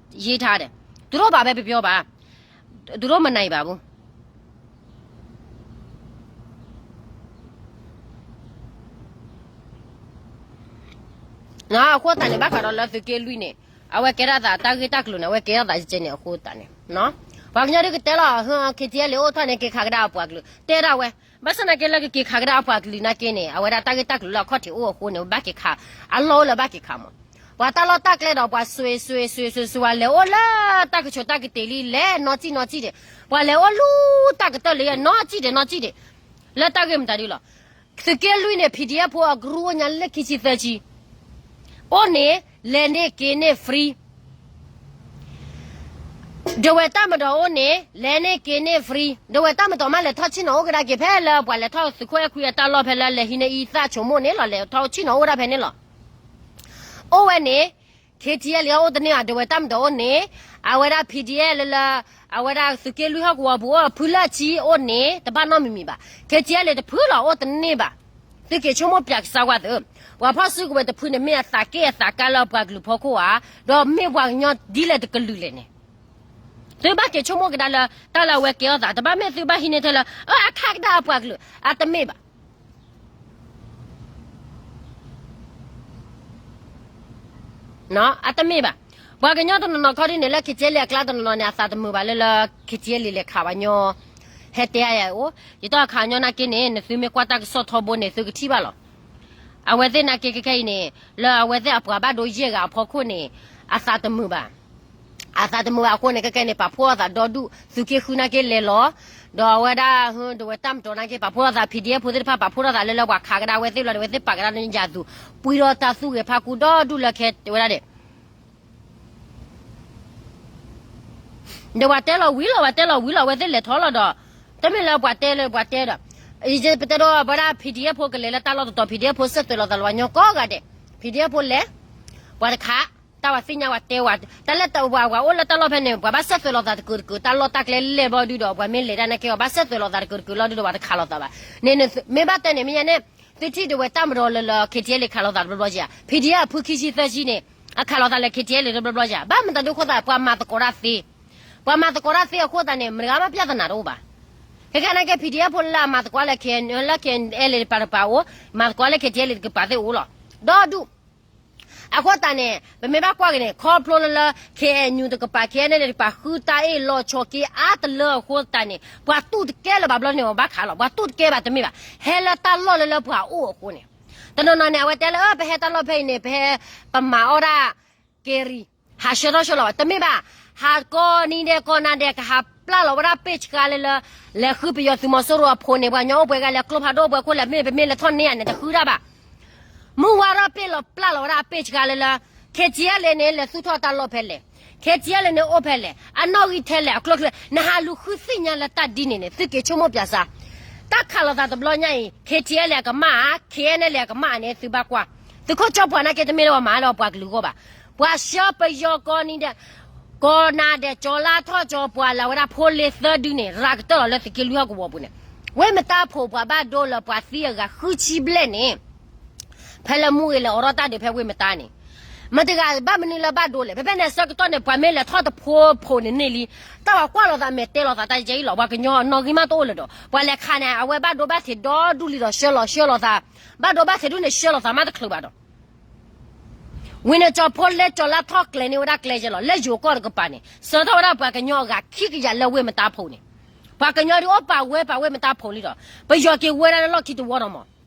ရေးထားတယ်, သူတို့ ဘာပဲ ပြောပါ, သူတို့ မနိုင်ပါဘူး, နော်, အဃိသတးန့ၣ် ဘၣ်ဃးဒီးလၢ သုးက့လွံၢ်န့ၣ် အဝဲကဲထီၣ်သး တၢ်ဂ့ၢ်တၢ်ကျိၤန့ၣ် အဝဲကဲထီၣ်သး ကဲန့ၣ် အဃိသတးန့ၣ်, ပှၤကညီဒုး ကတဲလီၤ, KTLA အိၣ်ထီၣ်န့ၣ် က့ၤခးကဒါအပှၤကလုာ်, တဲဒၣ်ဝဲ, ဘၣ်ဆၣ်သနာ်က့ လၢကက့ၤခးကဒါအပှၤကလုာ်နာ်က့န့ၣ် အဝဲဒၣ် တၢ်ဂ့ၢ်တၢ်ကျိၤလၢ အခီၣ်ထံး အိၣ်အဃိန့ၣ် ဘၣ်က့ၤခး, အလီၢ်အိၣ်လၢ ဘၣ်က့ၤခးမး, ပှၤတၢ်လီၢ်တၢ်ကျဲဒီး ပှၤစွ့, စွ့, စွ့, စွ့, စွ့, ပှၤလဲၤအိၣ်လၢ တၢ်ကဆိး တၢ်ကတ့ၤလံ, လဲၤနီၢ်စံၣ်နီၢ်စံၣ်ဒံး, ပှၤလဲၤအိၣ်လူၤ တၢ်ကတၢၢ်လံ, နီၢ်စံၣ်ဒံး, နီၢ်စံၣ်ဒံး, လၢတၢ်ဂ့ၢ်မတၤဒုလီၤ, သုးက့လွံၢ်န့ၣ် PDF ဖိ အကရူၢ်အိၣ်ညါလၢ ခံဆံသၢဆံ, အိၣ်န့ၣ်, လဲၤန့ၢ်က့ၤန့ၢ် free, ဒဝဲ တပ်မတော် အိၣ်န့ၣ် လဲၤန့ၢ်က့ၤန့ၢ် free, ဒဝဲ တပ်မတော် မး လဲၤထီၣ်ဆ့ၣ်နီၤအိၣ်ကဒါက့ၤ ဖဲလၢပှၤလဲၤထီၣ်သုးခိၣ်အဲၣ်ခွံအတၢ်လီၢ် ဖဲလၢလဲၤဟံးန့ၢ်အံသၣ်ဆိမိၣ်န့ၣ်လီၤ, လဲၤထီၣ်ဆ့ၣ်နီၤအိၣ်ဝဲဒၣ်ဖဲန့ၣ်လီၤ, အိၣ်ဝဲန့ၣ်, KTLA အိၣ်တန့ၢ်ဘၣ်, ဒဝဲ တပ်မတော် အိၣ်န့ၣ်, အဝဲဒၣ် PDF လၢလၢ, အဝဲဒၣ်သုးက့လွံၢ်ဟီၣ်ကဝီၤပူၤအိၣ် ဖုလၢၢ်ဆံအိၣ်န့ၣ် တဘၣ်နီတမံၤမံၤဘၣ်, KTLA တဖုလီၤ အိၣ်တန့ၢ်ဘၣ်, သုက့ၤဆိကမိၣ်ပၠးကစၢ်ဝဲသ့ၣ်, ပှၤဖီၣ်စုကဝဲၤတဖုန့ၣ် မ့ၢ်အသးက့ၣ်အသးကါလၢပှၤကလုာ်ဖီခိၣ်ဧါ, ဒီးမ့ၢ်ပှၤကညီဒ်လဲၣ်တကလုာ်လဲၣ်န့ၣ်, သုဘၣ်က့ၤဆိကမိၣ်ကဒါလၢ တၢ်လၢအဝဲကဲထီၣ်သး, တဘၣ်မ့ၢ်သုဘၣ်ဟံးန့ၢ်ထဲလၢ အၢ အခးကဒါအပှၤကလုာ်, အတမ့ၢ်ဘၣ် အတမ့ၢ်ဘၣ်. ပှၤကညီတနီၤနီၤခီဒ်န့ၣ် လၢ KTLA အကျါတနီၤနီၤန့ၣ် အသးတမုာ်ဘၣ်လၢလၢ KTLA လဲၤခးပှၤကညီ ဟဲတဲအအိၣ်, ယတီၢ်ခးညီနာ်က့န့ၣ် နသုမ့ၢ်ကွၢ်တၢ်ကစီၣ်ထီဘိန့ၣ် သုကထံၣ်ဘၣ်လီၤ. အဝဲသ့ၣ်နာ်က့ခဲခဲအံၤန့ၣ် လၢအဝဲသ့ၣ်အပှၤဘၣ်ဒိယဲၢ်ဂၤအဖီခိၣ်န့ၣ် အသးတမုာ်ဘၣ် အသးတမုာ်ဘၣ်အဃိန့ၣ် ခဲခဲန့ၣ် ပာ်ဖှိၣ်ထီၣ်သးဒီဒူၣ် သုးက့ဃုနာ်က့လဲၤလီၤ, ဒီးအဝဲဒၣ် ဒီးဝဲတၢ်မတီၤနာ်က့ ပာ်ဖှိၣ်ထီၣ်သး PDF ဖိသ့ၣ်တဖၣ် ပာ်ဖှိၣ်ထီၣ်သးလၢလၢပှၤခးကဒါအဝဲသ့ၣ်ဘျီဒီး အဝဲသ့ၣ်ပာ်ကဒါန့ၣ်ယၤသူး ပှံၤဒီးတၢ်သူၣ်ဂဲၤဖးကူဒီဒူၣ်လၢခဲဝဲဒၣ်ဒဲး ဒီးပှၤတဲလီၤဝံၤလီၤ ပှၤတဲလီၤဝံၤလီၤ အဝဲသ့ၣ်လဲၤထီၣ်လီၤဒီး တမ့ၢ်လၢပှၤတဲလၢပှၤတဲဒီး ပတဲဒီးဝဲဒၣ် PDF ဖိကလဲၤလၢတၢ်လီၢ်တတီၤ PDF ဖိဆဲးသွဲးလီၤသးလၢပှၤကညီကိးဂၤဒဲး PDF ဖိလဲၤ ပှၤတခး တၢ်ပှၤသ့ၣ်ညါပှၤတဲဝဲ တၢ်လၢပှၤပှၤအိၣ်လၢတၢ်လီၢ်ဖဲန့ၣ် ပှၤဘၣ်ဆဲးသွဲးလီၤသးတကၢးတကၢး တၢ်လီၢ်တၢ်ကျဲလဲၢ်ဘျီဒုဒီး ပှၤမ့ၢ်လဲၤတၢ်နာ်က့ ပှၤဘၣ်ဆဲးသွဲးလီၤသးတကၢးတကၢးလီၤဒုဒီး ပှၤတခးလီၤသးဘၣ်န့ၣ် မ့ၢ်ဘၣ်တဲန့ၣ် မ့ၢ်ညါန့ၣ် သုထံၣ်ဒဝဲတၢ်မတီၤလၢလၢ KTLA ခးလီၤသးတဘျီဘျီဧါ PDF အဖုခံဆံသၢဆံန့ၣ် အခးလီၤသးလၢ KTLA တဘျီဘျီဧါ ဘၣ်မတၤဒုအဃိသတး ပှၤမၤသကိးတၢ်သ့ ပှၤမၤသကိးတၢ်သ့အဃိသတးန့ၣ် မတၤဂၤမ့ၢ်ပြဿနာတအိၣ်ဘၣ်. ခဲကနံၣ်က့ PDF ဖိလၢအမၤသကိးလၢ လၢ KNLA တကပၤတကပၤအိၣ်, မၤသကိးလၢ KTLA တကပၤသ့ၣ်အိၣ်လီၤ. ဒီဒူၣ် အဃိသတးန့ၣ် ပမ့ၢ်ဘၣ်ကွၢ်က့ၤန့ၣ် ခီဖျိလၢလၢ KNU တကပၤ KNLA တကပၤ ဃုတၢ်အ့ၣ်လိာ်ဆိးက့အါတလၢအဃိသတးန့ၣ် ပှၤတူၢ်တကဲလၢၤဘၣ်ဘျီန့ၣ် ပဘၣ်ခးလီၤ ပှၤတူၢ်တကဲဘၣ်တမ့ၢ်ဘၣ် ဟဲလၢတၢ်လီၢ်လၢလၢပှၤအိၣ်အဃိန့ၣ် တနီၤနီၤန့ၣ် အဝဲတဲလၢ ပဟဲတၢ်လီၢ်ဖဲအံၤန့ၣ် ပဟဲ ပမၤအီၣ်ဒၣ် ကဲရံ ဟးဆှၢထီၣ်ဆှၢလီၤဘၣ် တမ့ၢ်ဘၣ် ဟးကိးနံၤဒဲးကိးနၤဒဲး ကဟးပျၢ်လီၤဝဲဒၣ် page တခါလၢလၢ လဲၤဃုပယီၤသုးမီၤစိရိၤအဖိန့ၣ် ပှၤကညီအိၣ်ပှဲၤဂၤလဲၤကျိဖးဒိၣ်ပှဲၤခိၣ် လဲၤမ့ၢ်ပမ့ၢ်လဲၤထီၣ်န့ၢ်ယၤန့ၣ် တဃုဒၣ်ဘၣ် မုၢ်ဝါထီၣ်ပ့ၢ်လီၤပျၢ်လီၤဝဲဒၣ် page တခါလၢလၢ KTLA န့ၣ် လဲၤသူၣ်ထီၣ်တၢ်လီၢ်ဖဲလဲၣ် KTLA န့ၣ်အိၣ်ဖဲလဲၣ် အနီၣ်ဂံၢ်ထဲလဲၣ် အကျိချံ နဟးလူၤဃုသ့ၣ်ညါလၢတၢ်ဒ်န့ၣ်န့ၣ် သုက့ၤဆိကမိၣ်ပၠးစၢ် တၢ်ခးလိာ်သးတဘျီညါအံၤ KTLA အကမၣ်ဧါ KNLA အကမၣ်ဧါန့ၣ် သုဘၣ်ကွၢ် သုးခိၣ်ကၠီပှၤနာ်က့ တမ့ၢ်လၢပှၤမၤလၢပှၤကလုာ်အဂီၢ်ဘၣ်. ပှၤဆှၢပယီၤကိးနံၤဒဲး ကိးနၤဒဲး ကၠီၤလါထီၣ်ကၠီၤပှၤလၢဝဲဒၣ်ဖိလ့သၢဒုန့ၣ် ရၤကတၢၢ်လီၤလၢသုးက့လွံၢ်ဟီၣ်ကဝီၤပူၤန့ၣ် ဝ့ၢ်မတါဖိပှၤဘၣ်ဒိလၢပှၤသံအဂၤဃုဆံဘျဲၣ်န့ၣ် ဖဲလၢမူဂ့ၤလဲၤအိးထီၣ်တၢ်ဒုးဖဲဝ့ၢ်မတါန့ၣ် မတၤတဂၤဘၣ်မနုၤလၢဘၣ်ဒိလဲၣ် ဖဲဖဲန့ၣ်ဆၢကတီၢ်န့ၣ် ပှၤမ့ၢ်လဲၤထီၣ်တဖိဖိန့ၣ်န့ၢ်လံ တၢ်ပှၤကွၢ်လိာ်သးမဲာ်တဲလိာ်သးတၢ်ယဲအံၤလီၤ ပှၤကညီနီၣ်ဂံၢ်မးတအိၣ်လၢၤဒီး ပှၤလဲၤခးန့ၣ် အဝဲဘၣ်ဒိဘၣ်ထံးဒီဒူၣ်လံဒီး ဆှၢလီၤဆှၢလီၤသး ဘၣ်ဒိဘၣ်ထံးဒုန့ၣ် ဆှၢလီၤသးမးတချုးဘၣ်ဒီး ဝံၤန့ၣ်ကၠီၤဖိလ့ကၠီၤလါထီၣ်ကျဲၤန့ၢ်ဝဲဒၣ်ကျဲယဲလီၤ လၢယိၤကီၢ်တကပၤန့ၣ် ဆှၢထီၣ်ဝဲဒၣ်ပှၤကညီအဂၤခံကယၤလၢဝ့ၢ်မတါဖိန့ၣ် ပှၤကညီဒုးအိၣ်ပာ်ဝဲပာ်ဝ့ၢ်မတါဖိလံဒီး ပယီၤက့ၤဝဲဒၣ်လၢလီၢ်ခံတဝီဒီးမး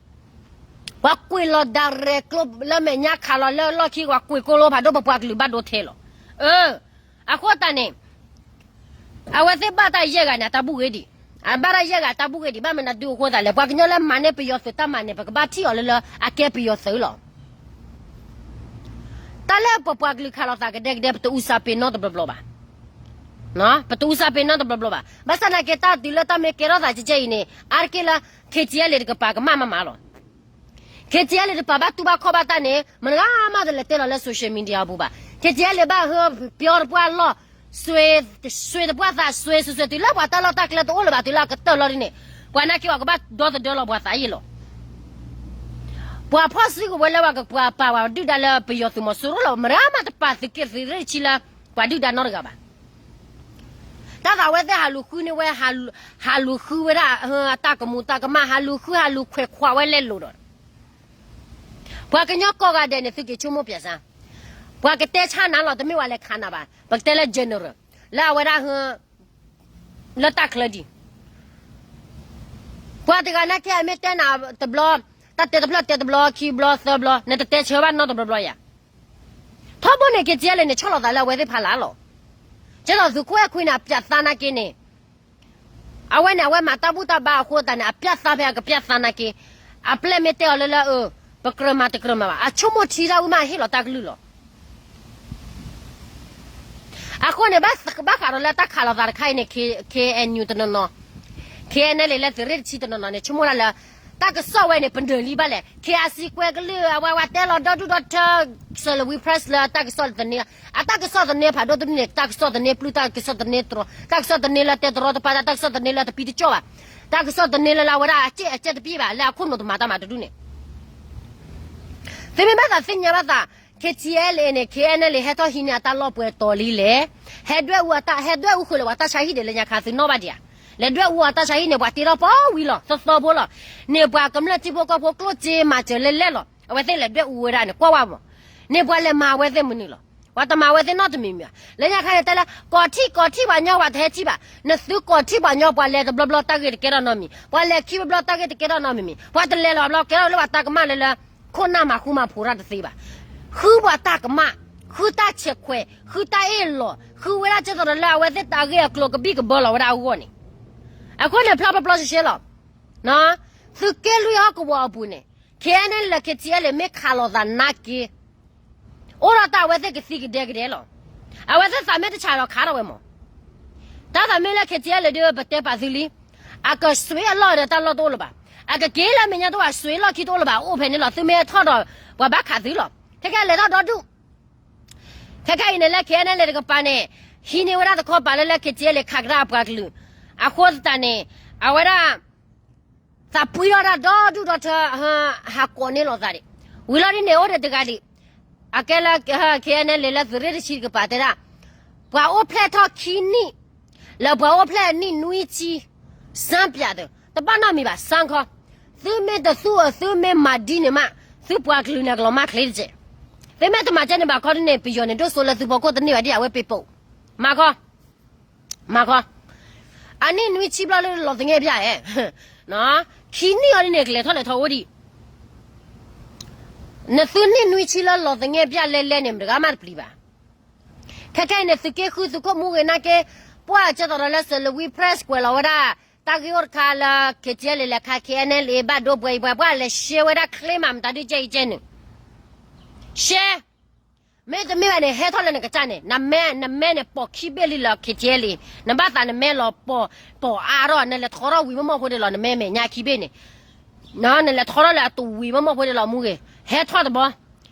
ပှၤကွံာ်လီၤဒၣ်ရဲၣ်ကျိလၢမဲာ်ညါခးလီၤလၢလီၢ်ခံ ပှၤကွံာ်ကိလိဖးဒိၣ် ပပှၤကလုာ်ဘၣ်ဒိထဲလီၤ. အၢ အဃိသတးန့ၣ် အဝဲသ့ၣ်ဘၣ်တၢ်ယဲၢ်ဂၤန့ၣ် အတၢ်ဘူၣ်ဂ့ၤဒံး, အဘၣ်တၢ်ယဲၢ်ဂၤတၢ်ဘူၣ်ဂ့ၤဒံး ဘၣ်မနုၤဒုအဃိသတးလဲၣ်, ပှၤကညီလၢမၤန့ၢ်ပယီၤသုးတၢ်မၤန့ၣ် ပကဘၣ်ထံၣ်အီၤလၢလၢအကဲပယီၤသုးလီၤ. တၢ်လၢပပှၤကလုာ်ခးလိာ်သးကဒဲကဒဲ ပတအူစၢ်ပ့ၤနီတဘျီဘျီဘၣ်. ပတအူစၢ်ပ့ၤနီတဘျီဘျီဘၣ်. ဘၣ်ဆၣ်သနာ်က့ တၢ်တုၤလၢတၢ်မ့ၢ်ကဲထီၣ်သးကဲကဲအံၤန့ၣ် အါတက့ၢ်လၢ KTLA တကပၤကမၣ်မးမးလီၤ. KTLA တကပၤဘၣ်တူၢ်ဘၣ်ခီၣ်ဘၣ်တၢ်န့ၣ် မတၤဂၤမးတလဲၤတဲလီၤလၢ social media ပူၤဘၣ်. KTLA ဘၣ်ဟၢပျီတပှၢ်လီၢ် စွ့တပှၢ်သးစွ့စွ့စွ့ တုၤလၢပှၤတၢ်လီၢ်တၢ်ကျဲတအိၣ်လၢၤဘၣ် တုၤလၢအကတၢၢ်လီၤဒ်န့ၣ် ပှၤနာ်က့အီၤကဘၣ်ဒီသဒၢလီၤပှၤသးယံာ်လီၤ. ပှၤဖီၣ်စုကဝဲၤလၢပှၤကပာ်ပာ်ဝဲဒုၣ်ဒါလၢပယီၤသုးမီၤစိရိၤလီၤ. မတၤဂၤမးတပာ်သုးက့သံးရ့ၣ်တဆံလၢ ပှၤဒုၣ်ဒါနီတဂၤဘၣ်. တၢ်သးဝဲသ့ၣ်ဟးလူၤဃုန့ၢ်ဝဲ ဟးလူၤဃုဝဲဒၣ် တၢ်ကမူၤတၢ်ကမၣ် ဟးလူၤဃုဟးလူၤခွဲးခွးဝဲလဲၤလိာ်ဒီး ပှၤကညီကိးဂၤဒဲးန့ၣ် သုက့ၤဆိကမိၣ်ပၠးစၢ်, ပှၤကတဲဆါနၤလီၤ တမ့ၢ်ဝဲလဲၤခးနၤဘၣ်, ပကတဲလၢ general လၢအဝဲဒၣ် လၢတၢ်ချၢဒံး, ပှၤတဂၤနာ်က့အမ့ၢ်တဲနၤတဘျီ, တၢ်တဲတဖျၢၣ်တဲတဘျီ ခံဘျီသၢဘျီ နတတဲဆၢဘၣ်နီတဘျီဘျီယၤ, ထီဘိန့ၣ် KTLA န့ၣ် ဆီၣ်လီၤသးလၢအဝဲသ့ၣ်ဖးလၢ်လီၤ. ကဲသိးသုးခိၣ်အဲၣ်ခွံန့ၣ် အပၠးသးနာ်က့န့ၣ် အဝဲန့ၣ် အဝဲမၤတၢ်ဘူၣ်တၢ်ဘါအဃိသတးန့ၣ် အပၠးသးဖဲအကပၠးသးနာ်က့, အပျဲၢ်မ့ၢ်တဲအီၤလၢလၢ ပကြၢးမၤတကြၢးမၤဘၣ် အဆိကမိၣ်ထံတၢ်ဝံၤမး ဟ့ၣ်လီၤတၢ်ကလုၢ်လီၤ. အဃိန့ၣ် ဘၣ်ဃးဒီးလၢတၢ်ခးလိာ်သးတခါအံၤန့ၣ် K-, KNU တနီၤနီၤ, KNLA လၢသံးရ့ၣ်တဆံတနီၤနီၤန့ၣ် ဆိကမိၣ်ဒၣ်လၢ တၢ်ကစီၣ်ဝဲန့ၣ် ပနၢၤလံဘၣ်လဲၣ်, KIC ကွဲးကလုၢ် အဝဲဝဲတဲလီၤဒီဒူၣ်ဒီထၢ စၢၤလီၤဝံၤ press လၢတၢ်ကစီၣ်သန့, အတၢ်ကစီၣ်သန့ဖးဒိၣ်တဒူၣ်န့ၣ် တၢ်ကစီၣ်သန့ပျုၢ် တၢ်ကစီၣ်သန့တရီ, တၢ်ကစီၣ်သန့လၢတဲတရီတပါ တၢ်ကစီၣ်သန့လၢတပံတကၠီၣ်ဘၣ်, တၢ်ကစီၣ်သန့လၢလၢအဝဲဒၣ်အကဲးအကဲးတပံဘၣ် လၢအခိၣ်နူာ်တမၤတၢ်မၤတဒူၣ်န့ၣ် သုမ့ၢ်ဘၣ်သးသ့ၣ်ညါဘၣ်သး KTLA န့ၣ် KNLA ဟဲထီၣ်ဟံးန့ၢ်အတၢ်လီၢ်ပှဲၤတီၤလံလဲၣ်, ဟဲဒွဲၣ်အူအတၢ် ဟဲဒွဲၣ်အူဃုာ်လၢပှၤတၢ်ဆါဟံၣ်ဒံးလၢညါခါသုနီၣ်ဘၣ်ဒံးဧါ, လဲၤဒွဲၣ်အူအတၢ်ဆါဟံၣ်န့ၣ် ပှၤတ့ထီၣ်ပီဝံၤလီၤ သီသီဖိလီၤ, န့ၣ်ပှၤကမျၢၢ်ထံဖိကီၢ်ဖိကျိၣ်စ့မၤစၢၤလဲၣ်လဲၣ်လီၤ, အဝဲသ့ၣ်လဲၤဒွဲၣ်အူဝဲဒၣ်န့ၣ် ကွၢ်ဝဲမး, န့ၣ်ပှၤလဲၤမၤအဝဲသ့ၣ်မနုၤလီၤ. ပှၤတမၤအဝဲသ့ၣ်နီတမံၤမံၤဘၣ်. လၢညါခါန့ၣ်တဲလၢ ကီၢ်ထံၣ်ကီၢ်ထံၣ်ပှၤညီပှၤတဟဲထံၣ်ဘၣ်. နသုကီၢ်ထံၣ်ပှၤညီ ပှၤလဲၤတဘျီဘျီတၢ်ဂ့ၢ်တကဲထီၣ်နီတမံၤ, ပှၤလဲၤခံဘျီဘျီတၢ်ဂ့ၢ်တကဲထီၣ်နီတမံၤမံၤ, ပှၤတလဲၤလီၤဘျီကဲထီၣ်လၢပှၤတၢ်ကမၣ်လၢလၢ ခိၣ်နၢ်မၤဃူမၤဖိးတၢ်တသ့ဘၣ်. ဃုပှၤတၢ်ကမၣ်, ဃုတၢ်ဆဲးခွဲး, ဃုတၢ်အ့ၣ်လိာ်, ဃုဝဲဒၣ်ကဲသိးဒီးလၢအဝဲသ့ၣ်တၢ်ဂ့ၢ်အကျိၤကဘံၣ်ကဘၢလီၤဝဲဒၣ်အဂီၢ်န့ၣ်, အဃိန့ၣ် ဖျါပျီပျီရှဲရှဲလီၤ. သုးက့လွံၢ်ဟီၣ်ကဝီၤအပူၤန့ၣ် ခဲအံၤန့ၣ်လၢ ခဲကဲလၢ မ့ၢ်ခးလိာ်သးနာ်က့ အိၣ်ဒီးတၢ်အဝဲသ့ၣ်ကသံကဒဲကဒဲလီၤ. အဝဲသ့ၣ်သးမ့ၢ်တဆးဒီးခးထီၣ်ဝဲမး. တၢ်သးမ့ၢ်လၢ ခဲကဲလၢ ဒ်ပတဲပာ်သုလံ, အကစွ့အလီၢ်ဒီးတၢ်လီၢ်တအိၣ်လၢၤဘၣ်. အကက့ၤလၢမဲာ်ညါတအိၣ်ဘၣ်, စွ့လီၢ်ခံတအိၣ်လၢၤဘၣ်, အိၣ်ဖဲန့ၣ်လီၤ. သုမ့ၢ်ထီၣ်ဒီး ပှၤဘၣ်ခးသုလီၤ. ခဲကဲလဲၤထီၣ်ဒီဒူၣ် ခဲကဲအံၤန့ၣ်လၢ ခဲအံၤန့ၣ်လၢတကပၤန့ၣ် ဟံးန့ၢ်ဝဲဒၣ်တခီပၤလၢလၢ ခဲကဲလၢ ခးကဒါအပှၤကလုာ်, အဃိသတးန့ၣ် အဝဲဒၣ် သးပှံထီၣ်ဒၣ်ဒီဒူၣ်ဒီထၢ ဟးကိးန့ၢ်လိာ်သးဒံး. ဝံၤလီၤဒ်န့ၣ် အိၣ်ဒီးတဂၤဒံး, အကဲလၢ ခဲအံၤန့ၣ်လၢ သုးရ့ၣ်တဆံတကပၤတဲဒၣ် ပှၤအိၣ်ဖျဲၣ်ထီၣ်ခံနံၣ် လၢပှၤအိၣ်ဖျဲၣ်နံၣ်နွံဆံ စမ်းပြတယ်, တဘၣ်နီတမံၤဘၣ်, စမ်းခီ, သုမ့ၢ်တသူအီၤ သုမ့ၢ်မၤဒ်န့ၣ်မး သုပှၤကလုာ်န့ၣ်ကလီၤမၢ်ချ့တက့ၢ်. သုမ့ၢ်တမၤကဲန့ၣ်ဘၣ်ခီဒ်န့ၣ် ပယီၤန့ၣ်ဒိၣ်စိလၢသုဖီခိၣ်တန့ၢ်ဘၣ်ဒ်အဝဲပ့ၤပိာ်, မၤခီ မၤခီ, အနံၣ်နွံဆံဘျီလၢလီၤသငဲၣ်ပျၢ်ဧဲ, ခံနံၣ်အီၤဒ်န့ၣ် ကလဲၤထီၣ်လဲၤထီအိၣ်ဒံး, နသုနံၣ်နွံဆံလၢလီၤသငဲၣ်ပျၢ်လဲလဲန့ၣ် မတဂၤမးတပျံၤဘၣ်. ခဲခဲအံၤန့ၣ် သုးက့ဃု သုးခိၣ်မူဂ့ၤနာ်က့, ပှၢ်ကဲသိးဒီးလၢ စလဝံ press ကွဲးလီၤဝဲဒၣ် တၢ်ဂ့ၢ်အိၣ်တခါလၢ ခဲကဲလၢလဲၤခး ခဲအံၤန့ၣ်လၢ ဘၣ်ဒိပှဲၤအံၤပှဲၤ ပှၢ်လဲၤရှဲဝဲဒၣ်ချ့မး မတၤဒုကဲအံၤကဲန့ၣ်, ရှဲ မ့တမ့ၢ်ဘၣ်န့ၣ် ဟဲထီၣ်လၢနကစၢ်န့ၣ် နမဲ နမဲန့ၣ် ပိာ်ခံဘ့ၣ်လံလၢ ခဲကဲလံ, နဘၣ်သးနမဲလီၤ ပိာ်အါထီၣ် နလဲၤထီထီၣ်ဝံၤမီၢ်မီၢ်ဖိဒံးလီၤ နမဲမဲာ်ညါခံဘ့ၣ်န့ၣ်, နလဲၤထီထီၣ်လၢအတဝံၤမီၢ်မီၢ်ဖိဒံးလီၤ မူဂ့ၤ, ဟဲထီၣ်တဘျီ,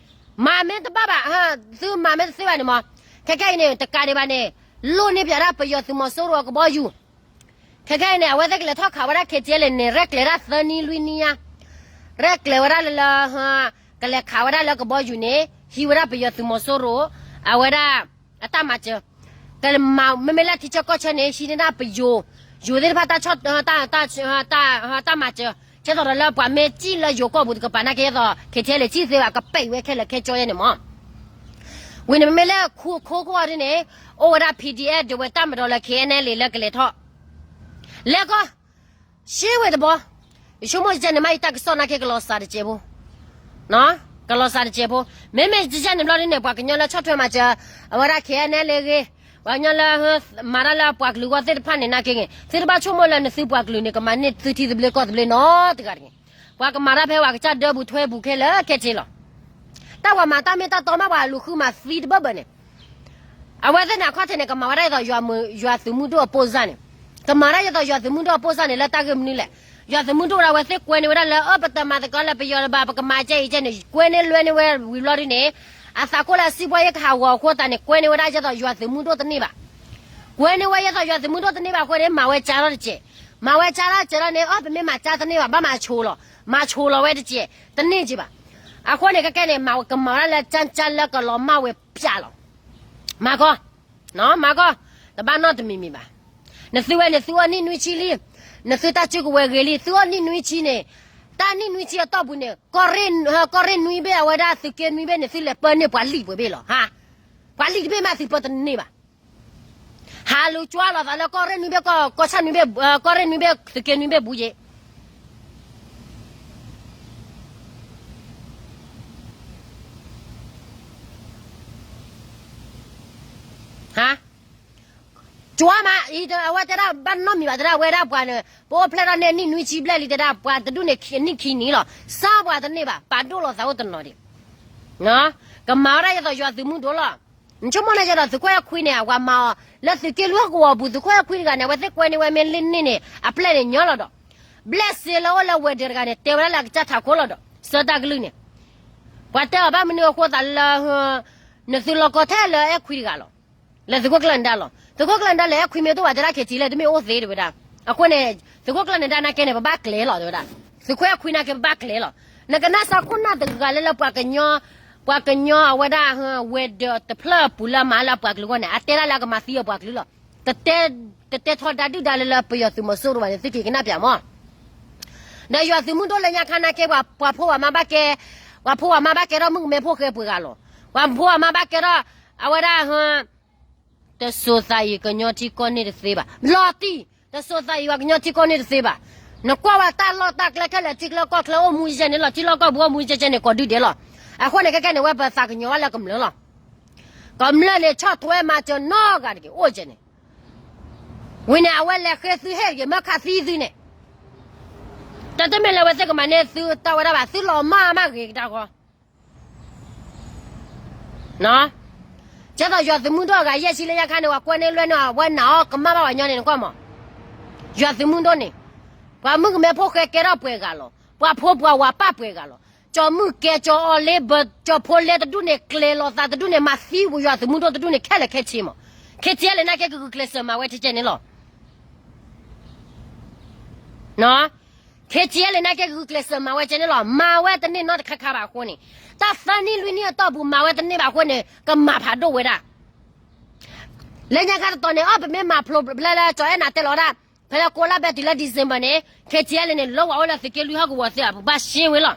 မၤမ့ၢ်တဘၣ်ဘၣ်, သုမၤမ့ၢ်တသ့ဘၣ်န့ၣ်မး, ခဲခဲအံၤန့ၣ် တကးဒံးဘၣ်န့ၣ် လိၣ်န့ၢ်ပၠးဒၣ်ပယီၤသုးမီၤစိရိၤအကဘီယူၤ ခဲခဲအံၤန့ၣ် အဝဲသ့ၣ်ကလဲၤထီၣ်ခးဝဲဒၣ် ခဲကဲလံန့ၣ် ရဲၣ်ကျဲၤဒၣ်သၢနံၣ်လွံၢ်နံၣ်ညါ, ရဲၣ်ကျဲၤဝဲဒၣ်လၢလၢ ကလဲၤခးဝဲဒၣ်လၢကဘီယူၤန့ၣ် ဟံးဝဲဒၣ်ပယီၤသုးမီၤစိရိၤ အဝဲဒၣ် အတၢ်မၤစၢၤ, ကမၤမ့မ့ၢ်လၢထံဆၢကီၢ်ဆၢန့ၣ် ဟံးန့ၢ်ဒၣ်ပယိၤ, ယိၤသ့ၣ်တဖၣ် တၢ်မၤစၢၤ, ကဲသိးဒီးလၢပှၤမ့ၢ်စံၣ်လၢယိၤကီၢ်ပူၤတကပၤနာ်က့ ဒ်သိး ခဲကဲလံ စံၣ်သ့ဘၣ် ကပဲာ်ဝဲခဲလၢာ်ခဲဆ့ယဲန့ၣ်မး ဝံၤန့ၣ်မ့မ့ၢ်လၢခိခိၣ်အီၤဒ်န့ၣ် အိၣ်ဝဲဒၣ် PDF ဒဝဲတၢ်မၤဒီးလၢ ခဲအံၤန့ၣ်လံ လၢကလဲၤထီၣ် လဲၤကီၢ် ရှဲဝဲတဘျီ, ယဆိကမိၣ်ကဲန့ၣ်မး ယတၢ်ကစီၣ်နာ်က့ကလီၤစှၤတစဲးဖိ, ကလီၤစှၤတစဲးဖိ, မ့မ့ၢ်ကဲန့ၣ်ဘျီဒ်န့ၣ် ပှၤကညီလၢဆီၣ်ထွဲမၤစၢၤ အဝဲဒၣ် ခဲအံၤန့ၣ်လံ ဂ့ၤ, ပှၤကညီလၢ မၤတၢ်လၢပှၤကလုာ်အဂီၢ်သ့ၣ်တဖၣ်န့ၣ်နာ်က့ဂ့ၤ, သုတဘၣ်ဆိကမိၣ်လၢနသုပှၤကလုာ်န့ၣ် ကမၤန့ၢ်သုထံသဘျ့ကီၢ်သဘျ့နီတဂၤတဂ့ၤ, ပှၤကမၤတၢ်ဖဲပှၤကစၢ်ဒၢပူၤထွဲပူၤခဲလၢာ်ခဲဆ့လီၤ တၢ်ပှၤမၤတၢ်မ့ၢ်တၢ်တီမး ပှၤလူၤဃုမၤသံတဘၢဘၢန့ၣ်, အဝဲသ့ၣ်န့ၣ် အခီၣ်ထံးန့ၣ် ကမၤဝဲဒၣ်ဒ်သိး ယွၤသုးမုၢ်ဒိၣ်အပိၢ်စၢ်န့ၣ်, ကမၤဒၣ်ဒ်သိးယွၤသုးမုၢ်ဒိၣ်အပိၢ်စၢ်န့ၣ် လၢတၢ်ဂ့ၢ်မနုၤလဲၣ်, ယွၤသုးမုၢ်ဒိၣ်ဒၣ်ဝဲသ့ၣ်ကွဲန့ၢ်ဝဲဒၣ်လၢ အၢ ပတမၤသကိးလၢပယီၤလၢၤဘၣ် ပကမၤကဲအံၤကဲန့ၣ် ကွဲန့ၢ်လွဲန့ၢ်ဝဲဝံၤဘျီဒ်န့ၣ်, အသးခိၣ်လၢအစံးပှၢ်ယဲၢ်ကဟးဂီၤအဃိသတးန့ၣ် ကွဲန့ၢ်ဝဲဒၣ်ဒ်သိးယွၤသုးမုၢ်ဒိၣ်တန့ၢ်ဘၣ် ကွဲန့ၢ်ဝဲဒ်သိးယွၤသုးမုၢ်ဒိၣ်တန့ၢ်ဘၣ်အဃိန့ၣ် မၤဝဲကါထီၣ်တစဲး, မၤဝဲကါထီၣ်စဲးလီၤန့ၣ် အၢ ပမ့ၢ်မၤကါတန့ၢ်ဘၣ် ဘၣ်မၤဆိးလီၤ, မၤဆိးလီၤဝဲတစဲး, တန့ၢ်က့ဘၣ်. အဃိန့ၣ် ခဲကဲန့ၣ် မၤဝဲကမၤဝဲဒၣ်လၢကၠၢ်ကၠၢ်လၢကလီၤမၢ်ဝဲပၠးလီၤ. မၤကီ, မၤကီ, တဘၣ်နီတမံၤမံၤဘၣ်. နသုဝဲန့ၣ် သုအီၣ်နံၣ်နွံဆံလံ, နသုတၢ်စုကဝဲၤဂ့ၤလံ, သုအီၣ်နံၣ်နွံဆံန့ၣ်, တၢ်နံၣ်နွံဆံအတီၢ်ပူၤန့ၣ်, ကီၢ်ရ့ၣ်နွံဘ့ၣ် အဝဲဒၣ်သုးက့နွံဘ့ၣ်န့ၣ် သုလဲၤပၢန့ၢ်ပှၤလံာ်ပှဲၤဘ့ၣ်လီၤ. ဟါ, ပှၤလံာ်တဘ့ၣ်မးသုပၢတန့ၢ်ဘၣ် ဟးလူၤကွၢ်လီၤသးလၢကီၢ်ရ့ၣ်နွံဘ့ၣ် ကီၢ်ဆၣ်နွံဘ့ၣ်, ကီၢ်ရ့ၣ်နွံဘ့ၣ် သုးက့နွံဘ့ၣ်ဘူးယ့ၤ. ဟါ, ကွၢ်မး, အဝဲတဲဒၣ်ဘၣ်နီတမံၤဘၣ် တဲဒၣ်ဝဲဒၣ်ပှၤန့ၣ် ပအိၣ်ဖျဲၣ်ထီၣ်န့ၢ်နံၣ်နွံဆံဘျဲၣ်လံ တဲဒၣ် ပှၤတဒူၣ်န့ၣ် နံၣ်ခံနံၣ်လီၤ. စၢ်ပှၤတန့ၢ်ဘၣ် ပာ်ဒိၣ်လီၤသးအိၣ်တနီၤဒံး ကမၤဝဲဒၣ်ဒ်သိးယွၤသုးမုၢ်ဒိၣ်လီၤ. နဆိကမိၣ်န့ၣ်ကဒီး သုးခိၣ်အဲၣ်ခွံန့ၣ် အဝၤမၤအီၤ လၢသုးက့လွံၢ်ဟီၣ်ကဝီၤပူၤ သုးခိၣ်အဲၣ်ခွံတဂၤန့ၣ် အဝဲသ့ၣ်ကွဲန့ၢ်ဝဲမ့ၢ်လံန့ၣ်န့ၣ် အပျဲၢ်န့ၣ်ညီလီၤဒီး ဘျဲၣ်စ့လၢအိၣ်လၢဝဲၤဒၢးတဂၤန့ၣ် တဲဝဲဒၣ်လၢအကစၢ်ထးခိၣ်လီၤဒီး ဆၢတၢ်ကလုၢ်န့ၣ် ပှၤတဲအီၤဘၣ်မနုၤအဃိသးလၢ နသုးလီၤကီထဲလၢအဲၣ်ခွံတဂၤလီၤ. လၢသုးခိၣ်ကျၢၢ်နဒါလီၤ. သုးခိၣ်ကျၢၢ်နဒါလၢအဲၣ်ခွံမ့ၢ်တအိၣ်ဘၣ်တဲဒၣ် ခဲကဲလံ တမ့ၢ်အိၣ်သ့တဲဝဲဒၣ်. အဃိန့ၣ် သုးခိၣ်ကျၢၢ်နဒါနာ်က့န့ၣ် ပဘၣ်ကျဲၤလီၤတဲဝဲဒၣ်. သုးခိၣ်အဲၣ်ခွံနာ်က့ ပဘၣ်ကျဲၤလီၤ. နကနၣ်စၢ်ခိၣ်နၢ်တဂၤလၢလၢပှၤကညီ ပှၤကညီအဝဲဒၣ် ဝဲၤဒၢးတဖျၢၣ်အပူၤလၢအမၤလၢအပှၤကလုာ်အဂီၢ်န့ၣ် အတဲဒၣ်လၢအကမၤသံအပှၤကလုာ်လီၤ. တတဲထီဒါဒုၣ်ဒါလၢလၢပယီၤသုးမီၤစိရိၤဘၣ်န့ၣ် သုက့ၤကနၣ်ပၠးမး ဒီးယွၤသုးမုၢ်ဒိၣ်လၢညါခါနာ်က့ ပှၤဖိပှၤမါဘၣ်ကဲ, ပှၤဖိပှၤမါဘၣ်ကဲထီၣ်မုၣ်ကမဲဖိဃဲပှဲၤဂၤလီၤ. ပှၤဖိအမါဘၣ်ကဲထီၣ် အဝဲဒၣ် တစိၤသးအံၤကညီထံကီၢ်န့ၢ်တသ့ဘၣ်. လီၤတံၢ်, တစိၤသးအံၤပှၤကညီထံကီၢ်န့ၢ်တသ့ဘၣ်. နကွၢ်ဝဲတၢ်လီၢ်တၢ်ကျဲခဲလၢာ် ထံချၢကီၢ်ချၢအိၣ်မူယဲန့ၣ်လီၤ. ထံလီၢ်ကီၢ်ပူၤအိၣ်မူယဲကဲန့ၣ် ကိးဒုဒဲးလီၤ. အဃိန့ၣ် ခဲကဲန့ၣ် ဝဲပသးကညီၤဘၣ်လၢကမျၢၢ်လီၤ. ကမျၢၢ်န့ၣ် ဆီၣ်ထွဲမၤစၢၤနီတဂၤတဂ့ၤ အိၣ်ကဲန့ၣ် ဝံၤန့ၣ် အဝဲလဲၤဃ့သုဟ့ၣ်ဂ့ၤ မၢခးသံသုန့ၣ်, တၢ်တမ့ၢ်လၢအဝဲသ့ၣ်ကမၤန့ၢ်သုတၢ်ဝဲဒၣ်ဘၣ်, သုလီၤမၢ်မးဂ့ၤကဒါဃီ. ကဲသိးယွၤသုးမုၢ်ဒိၣ်အဂၤယဲၢ်ဆံလၢညါခါန့ၣ် ပှၤကွဲန့ၢ်လွဲၢ်န့ၣ် အဝဲနာ်အီၤကမၣ်ဘၣ်ပှၤညီန့ၣ် နကွၢ်မး. ယွၤသုးမုၢ်ဒိၣ်န့ၣ် ပှၤမုၣ်ကမဲဖိဃဲကဲထီၣ်ပှဲၤဂၤလီၤ. ပှၤဖိပှၤဝၤပၢ်ပှဲၤဂၤလီၤ. ကၠီၤမုၣ်ကဲ ကၠီၤအီၤလ့ဘၢ ကၠီၤဖိလ့တဒူၣ်န့ၣ် ကျဲၤလီၤသးတဒူၣ်န့ၣ် မၤသံဝဲယွၤသုးမုၢ်ဒိၣ်တဒူၣ်န့ၣ် ခဲလၢာ်ခဲဆ့မး. ခဲဆ့လၢနာ်က့ ကဂုာ်ကျဲးစၢးမၤဝဲထဲကဲန့ၣ်လီၤ. ခဲဆ့လၢနာ်က့ ကဂုာ်ကျဲးစၢးမၤဝဲကဲန့ၣ်လီၤ. မၤဝဲတန့ၢ်နီတခါခါဘၣ်အဃိန့ၣ်, တၢ်သၢနံၣ်လွံၢ်နံၣ်အတီၢ်ပူၤ မၤဝဲတန့ၢ်ဘၣ်အဃိန့ၣ် ကမၤဖးဒိၣ်ဝဲဒၣ် လၢညါခါတတီၤန့ၣ် အီၣ်ပမ့ၢ်မၤဖျိဖျဲလၢကၠီၤအဲၣ်နၤတဲလီၤဒၣ်, ဖဲလၢကိးလါဘဲတုၤလၢ December န့ၣ် ခဲဆ့လၢန့ၣ် လၢဝဲအိၣ်လၢသုးက့လွံၢ်ဟီၣ်ကဝီၤသ့ၣ်အပူၤဘၣ်ရှင်းဝဲလီၤ.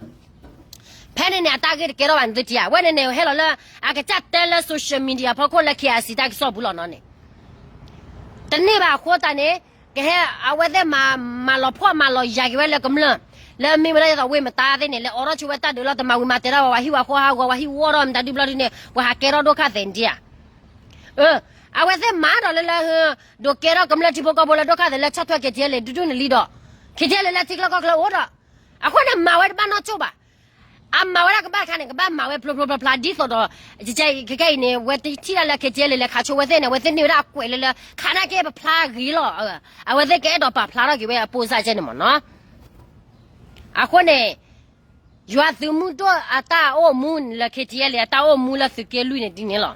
ဖဲန့ၣ်န့ၣ် အတၢ်ဂ့ၢ်တကဲထီၣ်ဘၣ်န့ၣ်သုထံၣ်ဧါ. ဝဲန့ၣ်န့ၣ် ဟဲလီၤလၢ အကစၢ်တဲလၢ social media ဖီခိၣ်လၢ KIC တၢ်ကစီၣ်ပူၤလီၤနီၤန့ၣ် တန့ၢ်ဘၣ်အဃိသတးန့ၣ် ကဟဲအဝဲသ့ၣ်မၤလီၤဖှီၣ်မၤလီၤယာ်က့ၤဝဲလၢကမျၢၢ်, လၢမ့ၢ်ဝဲဒၣ်ဒ်သိးဝ့ၢ်မတါသ့ၣ်န့ၣ် လဲၤအိးထီၣ်ဆိဝဲတၢ်ဒုးလီၤ တမၤဝံၤမၤတဲာ်ထီၣ်ဝဲ ပှၤဟံၣ်ဝၤဃီဟးဂီၤ ပှၤဟံၣ်ဝီထီၣ်မတၤဒုဘျီဒုန့ၣ် ပှၤဟးကဲထီၣ်ဒိၣ်ခါသဲးဒံးဧါ. အဝဲသ့ၣ်မၤဒီးလၢလၢ ဒိးကဲထီၣ်ကမျၢၢ်ထံဖိကီၢ်ဖိလၢဒိၣ်ခါသဲးလၢဆီၣ်ထွဲ KTLA ဒုဒုန့ၣ်လံဒီး KTLA လၢထံချၢကီၢ်ချၢအိၣ်ဒီး အဃိန့ၣ် မၤဝဲတဘၣ်နီၢ်ဆိၣ်ဘၣ်. အမၤဝဲဒၣ်ကဘၣ်တခါန့ၣ် ကဘၣ်မၤဝဲဖျိဖျိဖျါဖျါဒ်သိးဒီး ခဲခဲအံၤန့ၣ် ဝဲတထံၣ်ဒၣ်လၢ KTLA လဲၤခးဆိဝဲသ့ၣ်န့ၣ် အဝဲသ့ၣ်န့ၢ်ဝဲဒၣ်အကွဲးလၢလၢ ခးနာ်က့ပဖျါဂ့ၤလီၤ. အဝဲသ့ၣ်ကအဲၣ်ဒိးပာ်ဖျါထီၣ်က့ၤဝဲအပိစၢ်ကဲန့ၣ်မ့ၢ်နီၤ. အဃိန့ၣ် ယွၤသုးမုၢ်ဒိၣ်အတၢ်အိၣ်မူလၢ KTLA အတၢ်အိၣ်မူလၢသုးက့လွံၢ်န့ၣ်ဒ်န့ၣ်လီၤ.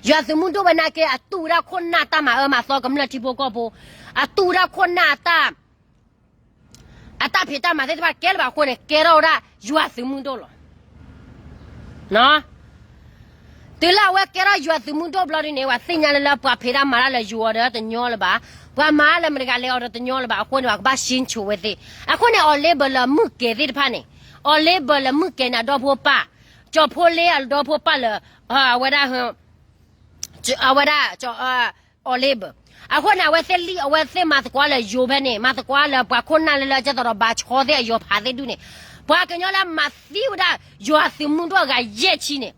ယွၤသုးမုၢ်ဒိၣ်ဝဲနာ်က့ အတူၢ်ဝဲဒၣ်ခိၣ်နၢ်တၢ်မၤအၢမၤသီကမျၢၢ်ထံဖိကီၢ်ဖိ, အတူၢ်ဝဲဒၣ်ခိၣ်နၢ်အတၢ် အတၢ်ဖံးတၢ်မၤသ့ၣ်တဖၣ်ကဲလၢၤဘၣ်အဃိန့ၣ် ကဲထီၣ်ဝဲဒၣ်ယွၤသုးမုၢ်ဒိၣ်လီၤ. တုၤလၢအဝဲကဲထီၣ်ယွၤသုးမုၢ်ဒိၣ်ဘျီဒ်န့ၣ် ပှၤသ့ၣ်ညါလၢလၢပှၤဖံးတၢ်မၤတၢ်လၢယွၤဒီးတညီလၢၤဘၣ်, ပှၤမၤတၢ်လၢမတၤတဂၤလဲၤအီၤဒီးတညီလၢၤဘၣ်အဃိန့ၣ် ပှၤကဘၣ်ရှင်းဆိဝဲသ့ၣ်. အဃိန့ၣ် အီၤလ့ဘၢလၢမုၢ်ကဲသ့ၣ်တဖၣ်န့ၣ်, အီၤလ့ဘၢလၢမုၢ်ကဲန့ၣ် အဒီဖိပၢ်, ကၠီၤဖိလ့အဒီဖိပၢ်လၢ အဝဲဒၣ် အဝဲဒၣ် အီၤလ့ဘၢ. အဃိန့ၣ် အဝဲသ့ၣ်လံၣ် အဝဲသ့ၣ်မၤသကိးလၢယိၤဖဲန့ၣ် မၤသကိးလၢပှၤခိၣ်နၢ်လၢလၢကဲသိးဒီးဘၣ်ဆှီသ့ၣ်အယီၤဖးသ့ၣ်ဒူၣ်န့ၣ်, ပှၤကညီလၢမၤသံဝဲဒၣ်ယွၤသုးမုၢ်ဒိၣ်အဂၤယဲၢ်ဆံန့ၣ်,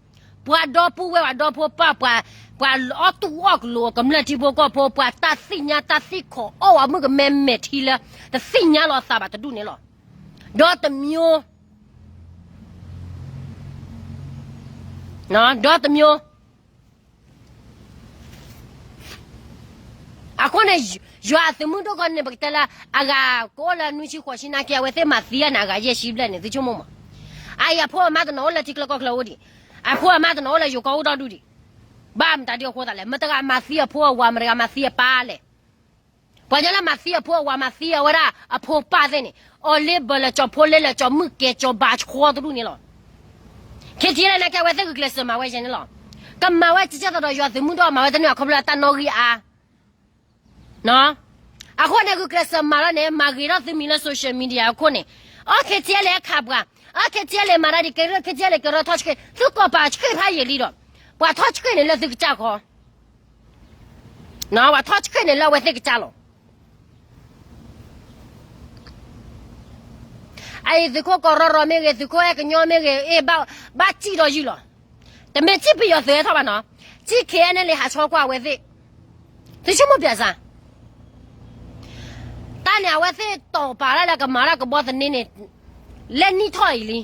ပှၤဒီပုၢ်ဝဲၢ်ပှၤဒီဖိပၢ် ပှၤ ပှၤအီၣ်တူၢ်အီၣ်ကလိာ်ကမျၢၢ်ထံဖိကီၢ်ဖိ ပှၤတၢ်သ့ၣ်ညါတၢ်သ့ၣ်ခိးအီၣ်ဝဲမုၣ်ကမဲမဲာ်ထံလၢ တသ့ၣ်ညါလီၤသးဘၣ်တဒူၣ်န့ၣ်လီၤ. ဒီတမျိုး ဒီတမျိုး အဃိန့ၣ် ယွၤအသုးမုၢ်ဒိၣ်ခီန့ၣ် ပကတဲလၢ အဂၤကအိၣ်လၢနွံဆံဃိးဆံနာ်က့ အဝဲသ့ၣ်မၤသံအနၤအဂၤယဲၢ်ဆံဘျဲၣ်န့ၣ် သုဆိကမိၣ်မး. အအံၤအဖိအမါတနီၤအိၣ်လၢထံချၢကီၢ်ချၢအိၣ်ဒံး, အဖိအမါတနီၤအိၣ်လၢယိၤကီၢ်အိၣ်ဒီဒူၣ်ဒံး, ဘၣ်မတၤဒ်အဃိသတးလဲၣ်, မတၤတဂၤမၤသံအဖိအဝၤ မတၤတဂၤမၤသံအပၢ်လဲၣ်. ပှၤညီလၢမၤသံအဖိအဝၤ မၤသံအဝဲဒၣ်အဖိပၢ်သ့ၣ်န့ၣ် အီၤလ့ဘၢလၢကၠီၤဖိလ့လၢကၠီၤမုၢ်ကဲကၠီၤဘၣ်ဆှီတဒူၣ်န့ၣ်လီၤ. ခဲထံလၢနာ်က့ အဝဲသ့ၣ်ဂုာ်ကျဲးစၢးမၤဝဲကဲန့ၣ်လီၤ. ကမၤဝဲကဲသိးဒီးယွၤသုးမုၢ်ဒိၣ်မၤဝဲတန့ၢ်ဘၣ်ခီဖျိလၢတၢ်နီၣ်ဂံၢ်အါ အဃိန့ၣ် ဂုာ်ကျဲးစၢးမၤလီၤန့ၣ် မၤဂ့ၤထီၣ်သုမံၤလၢ social media အခိၣ်န့ၣ်, အီ KTLA လဲၤခးပှၤ, အီ KTLA လဲၤမၤတၢ်ဒ်ကဲ KTLA လဲၤကဲထီၣ်ထီၣ်ဆှ့ၣ်, သုကိးပာ်ဆှှ့ၣ်ဖးယံာ်လံဒီး, ပှၤထီၣ်ဆှှ့ၣ်န့ၣ်လၢသုကစၢ်ခီ, ပှၤထီၣ်ဆှှ့ၣ်န့ၣ်လၢအဝဲသ့ၣ်ကစၢ်လီၤ. အအံၤသုးခိၣ်ကီးရီရီမ့ၢ်ဂ့ၤ, သုးခိၣ်အဲၣ်ကညီမ့ၢ်ဂ့ၤ, အ့ၣ်ဘၣ်, ဘၣ်စံၣ်ဒီးယုၢ်လီၤ. တမ့ၢ်စံၣ်ပယီၤသုးဟဲထီၣ်ဘၣ်နီၤ, စံၣ် KNLA ဟးဆှီကွၢ်အဝဲသ့ၣ်, သုဆိကမိၣ်ပျဲစါ တၢ်န့ၣ် အဝဲသ့ၣ်တီၢ်ပာ်ဒၣ်လၢကမၤတၢ်ကဘီသန့န့ၣ်, လၢနံၣ်ထီၣ်အံၤလံ,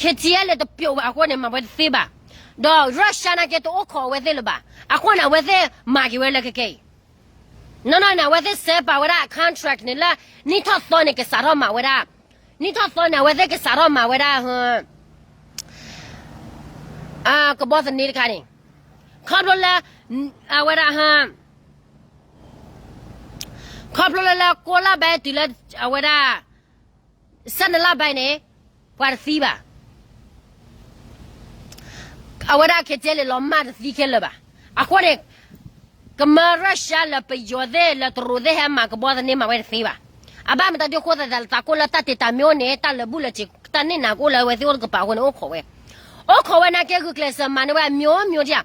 KTLA တပျိာ်ဘၣ်အဃိန့ၣ် မၤဝဲတသ့ဘၣ်, ဒီး Russia နာ်က့တအိၣ်ခိးအဝဲသ့ၣ်လၢၤဘၣ်, အဃိန့ၣ် အဝဲသ့ၣ်မၤက့ၤဝဲလၢခဲကဲအံၤ, နီၢ်နီၢ်န့ၣ် အဝဲသ့ၣ်စဲးပာ်ဝဲဒၣ် contract န့ၣ်လၢ နံၣ်ထီၣ်သီန့ၣ် ကစးထီၣ်မၤဝဲဒၣ်, နံၣ်ထီၣ်သီန့ၣ် အဝဲသ့ၣ်ကစးထီၣ်မၤဝဲဒၣ် ကဘီသန့တခါန့ၣ်, ခီဖျိလၢ အဝဲဒၣ် ခီဖျိလၢလၢကိးလါဘဲတုၤလၢ အဝဲဒၣ် ဆယ့်နှစ်လပိုင်းန့ၣ် ပှၤတသံဘၣ်, အဝဲဒၣ် KTLA လီၤမၢ်တသံခဲလၢာ်ဘၣ်, အဃိန့ၣ် ကမၤ Russia လၢပယီၤသ့ၣ်လၢတရူးသ့ၣ်ဟဲမၤကဘီသန့မၤဝဲတသ့ဘၣ်, အဘၣ်မတၤဒ်အဃိသတး သးကိးလၢတၢ်တ့တၢ်မ့ၢ်အိၣ်န့ၣ် တၢ်လၢာ်ဘူၣ်လၢာ်စ့ၤ တၢ်န့ၢ်နၤကအိၣ်လၢအဝဲသ့ၣ်အိၣ်တကပၤအဃိန့ၣ် အိၣ်ခိးဝဲ, အိၣ်ခိးဝဲနာ်က့ဂုာ်ကျဲးစၢးမၤန့ၢ်ဝဲအမျိုးမျိုးဒၣ်,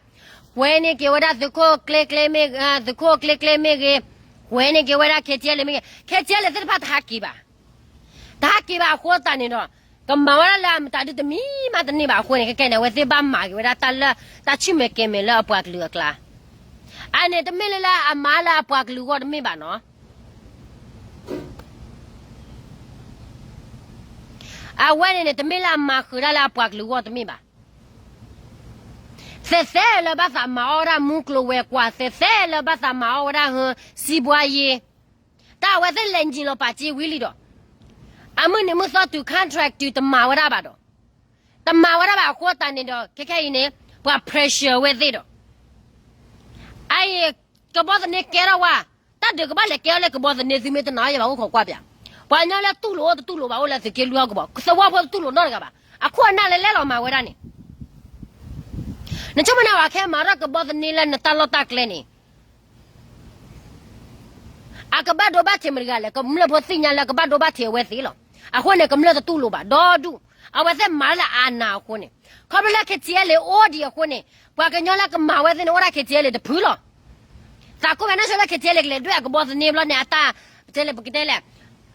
ကွဲန့ၢ်က့ၤဝဲဒၣ်သုးခိၣ်ကျ့ကျ့မ့ၢ်, သုးခိၣ်ကျ့ကျ့မ့ၢ်ဂ့ၤ, ကွဲန့ၢ်က့ၤဝဲဒၣ် KTLA မ့ၢ်ဂ့ၤ, KTLA သ့ၣ်တဖၣ်တဟးက့ၤဘၣ်, တဟးက့ၤဘၣ်အဃိသတးန့ၣ်ဒီး, ကမၤဝဲဒၣ်လၢအမတၤဒုတမံၤမးတန့ၢ်ဘၣ်အဃိန့ၣ် ခဲကဲန့ၣ် အဝဲသ့ၣ်ဘၣ်မၤက့ၤဝဲဒၣ်တၢ်လၢ တၢ်ဆူၣ်မဲာ်ကဲၤမဲာ်လၢအပှၤကလုာ်အကျါ, အန့ၣ်တမ့ၢ်လၢလၢအမၤလၢအပှၤကလုာ်အဂီၢ်တမ့ၢ်ဘၣ်နီၤ. အဝဲန့ၣ်န့ၣ် တမ့ၢ်လၢအမၤဃုာ်ဒၣ်လၢအပှၤကလုာ်အဂီၢ်တမ့ၢ်ဘၣ်. သဲးသဲလၢဘၣ်သးမၤအီၣ်ဝဲဒၣ်မူကျိၤဝဲၤကွာ်, သဲးသဲလၢဘၣ်သးမၤအီၣ်ဝဲဒၣ်ဟၢ စံးဘှါယ့, တၢ်အဝဲသ့ၣ်လဲၤနံၤလီၤပာ်စ့ဝံၤလံဒီး, အမုၢ်နံၤမုၢ်သီတုၤ contract တုၤတမၤဝဲဒၣ်ဘၣ်ဒီး, တမၤဝဲဒၣ်ဘၣ်အဃိသတးန့ၣ်ဒီး ခဲခဲအံၤန့ၣ် ပှၤ pressure ဝဲသ့ၣ်ဒီး, အအံၤ ကဘီသန့ကဲထီၣ်ဝဲ, တၢ်ဒုးကဘၣ်လဲၤကဲထီၣ်လၢကဘီသန့ သုမ့ၢ်တနာ်ယဘၣ်အိၣ်ခိးကွၢ်ပၠး, ပှၤကညီလၢတူၢ်လိာ်အိၣ်တတူၢ်လိာ်ဘၣ်အိၣ်လၢသုးက့လွံၢ်ဟီၣ်ကဝီၤ, သဝီဖိတတူၢ်လိာ်နီတဂၤဘၣ်, အခိၣ်အနၢ်လၢလဲလီၤမၤဝဲဒၣ်န့ၣ်, နဆိကမိၣ်န့ၣ် ပှၤခဲမၤထီၣ်ကဘီသန့လၢနတၢ်လီၢ်တၢ်ကျဲန့ၣ် အကဘၣ်ဒိဘၣ်ထံးမတၤတဂၤလဲၣ်, ကမျၢၢ်ဖိသ့ၣ်ညါလၢကဘၣ်ဒိဘၣ်ထံးအဝဲသ့ၣ်လီၤ. အဃိန့ၣ် ကမျၢၢ်တတူၢ်လိာ်ဘၣ်ဒီဒူၣ်, အဝဲသ့ၣ်မၤလၢအနးအဃိန့ၣ်, ခီဖျိလၢ KTLA အိၣ်ဒံးအဃိန့ၣ်, ပှၤကညီလၢကမၤဝဲသ့ၣ်န့ၣ် အိၣ်ဒၣ် KTLA တဖုလီၤ. သးကိးဂၤန့ၣ်ဆိလၢ KTLA ကလဲၤဒွဲၣ်အကဘီသန့ဘျီန့ၣ် အတၢ်, ပတဲလဲၣ်ပကတဲလဲၣ်,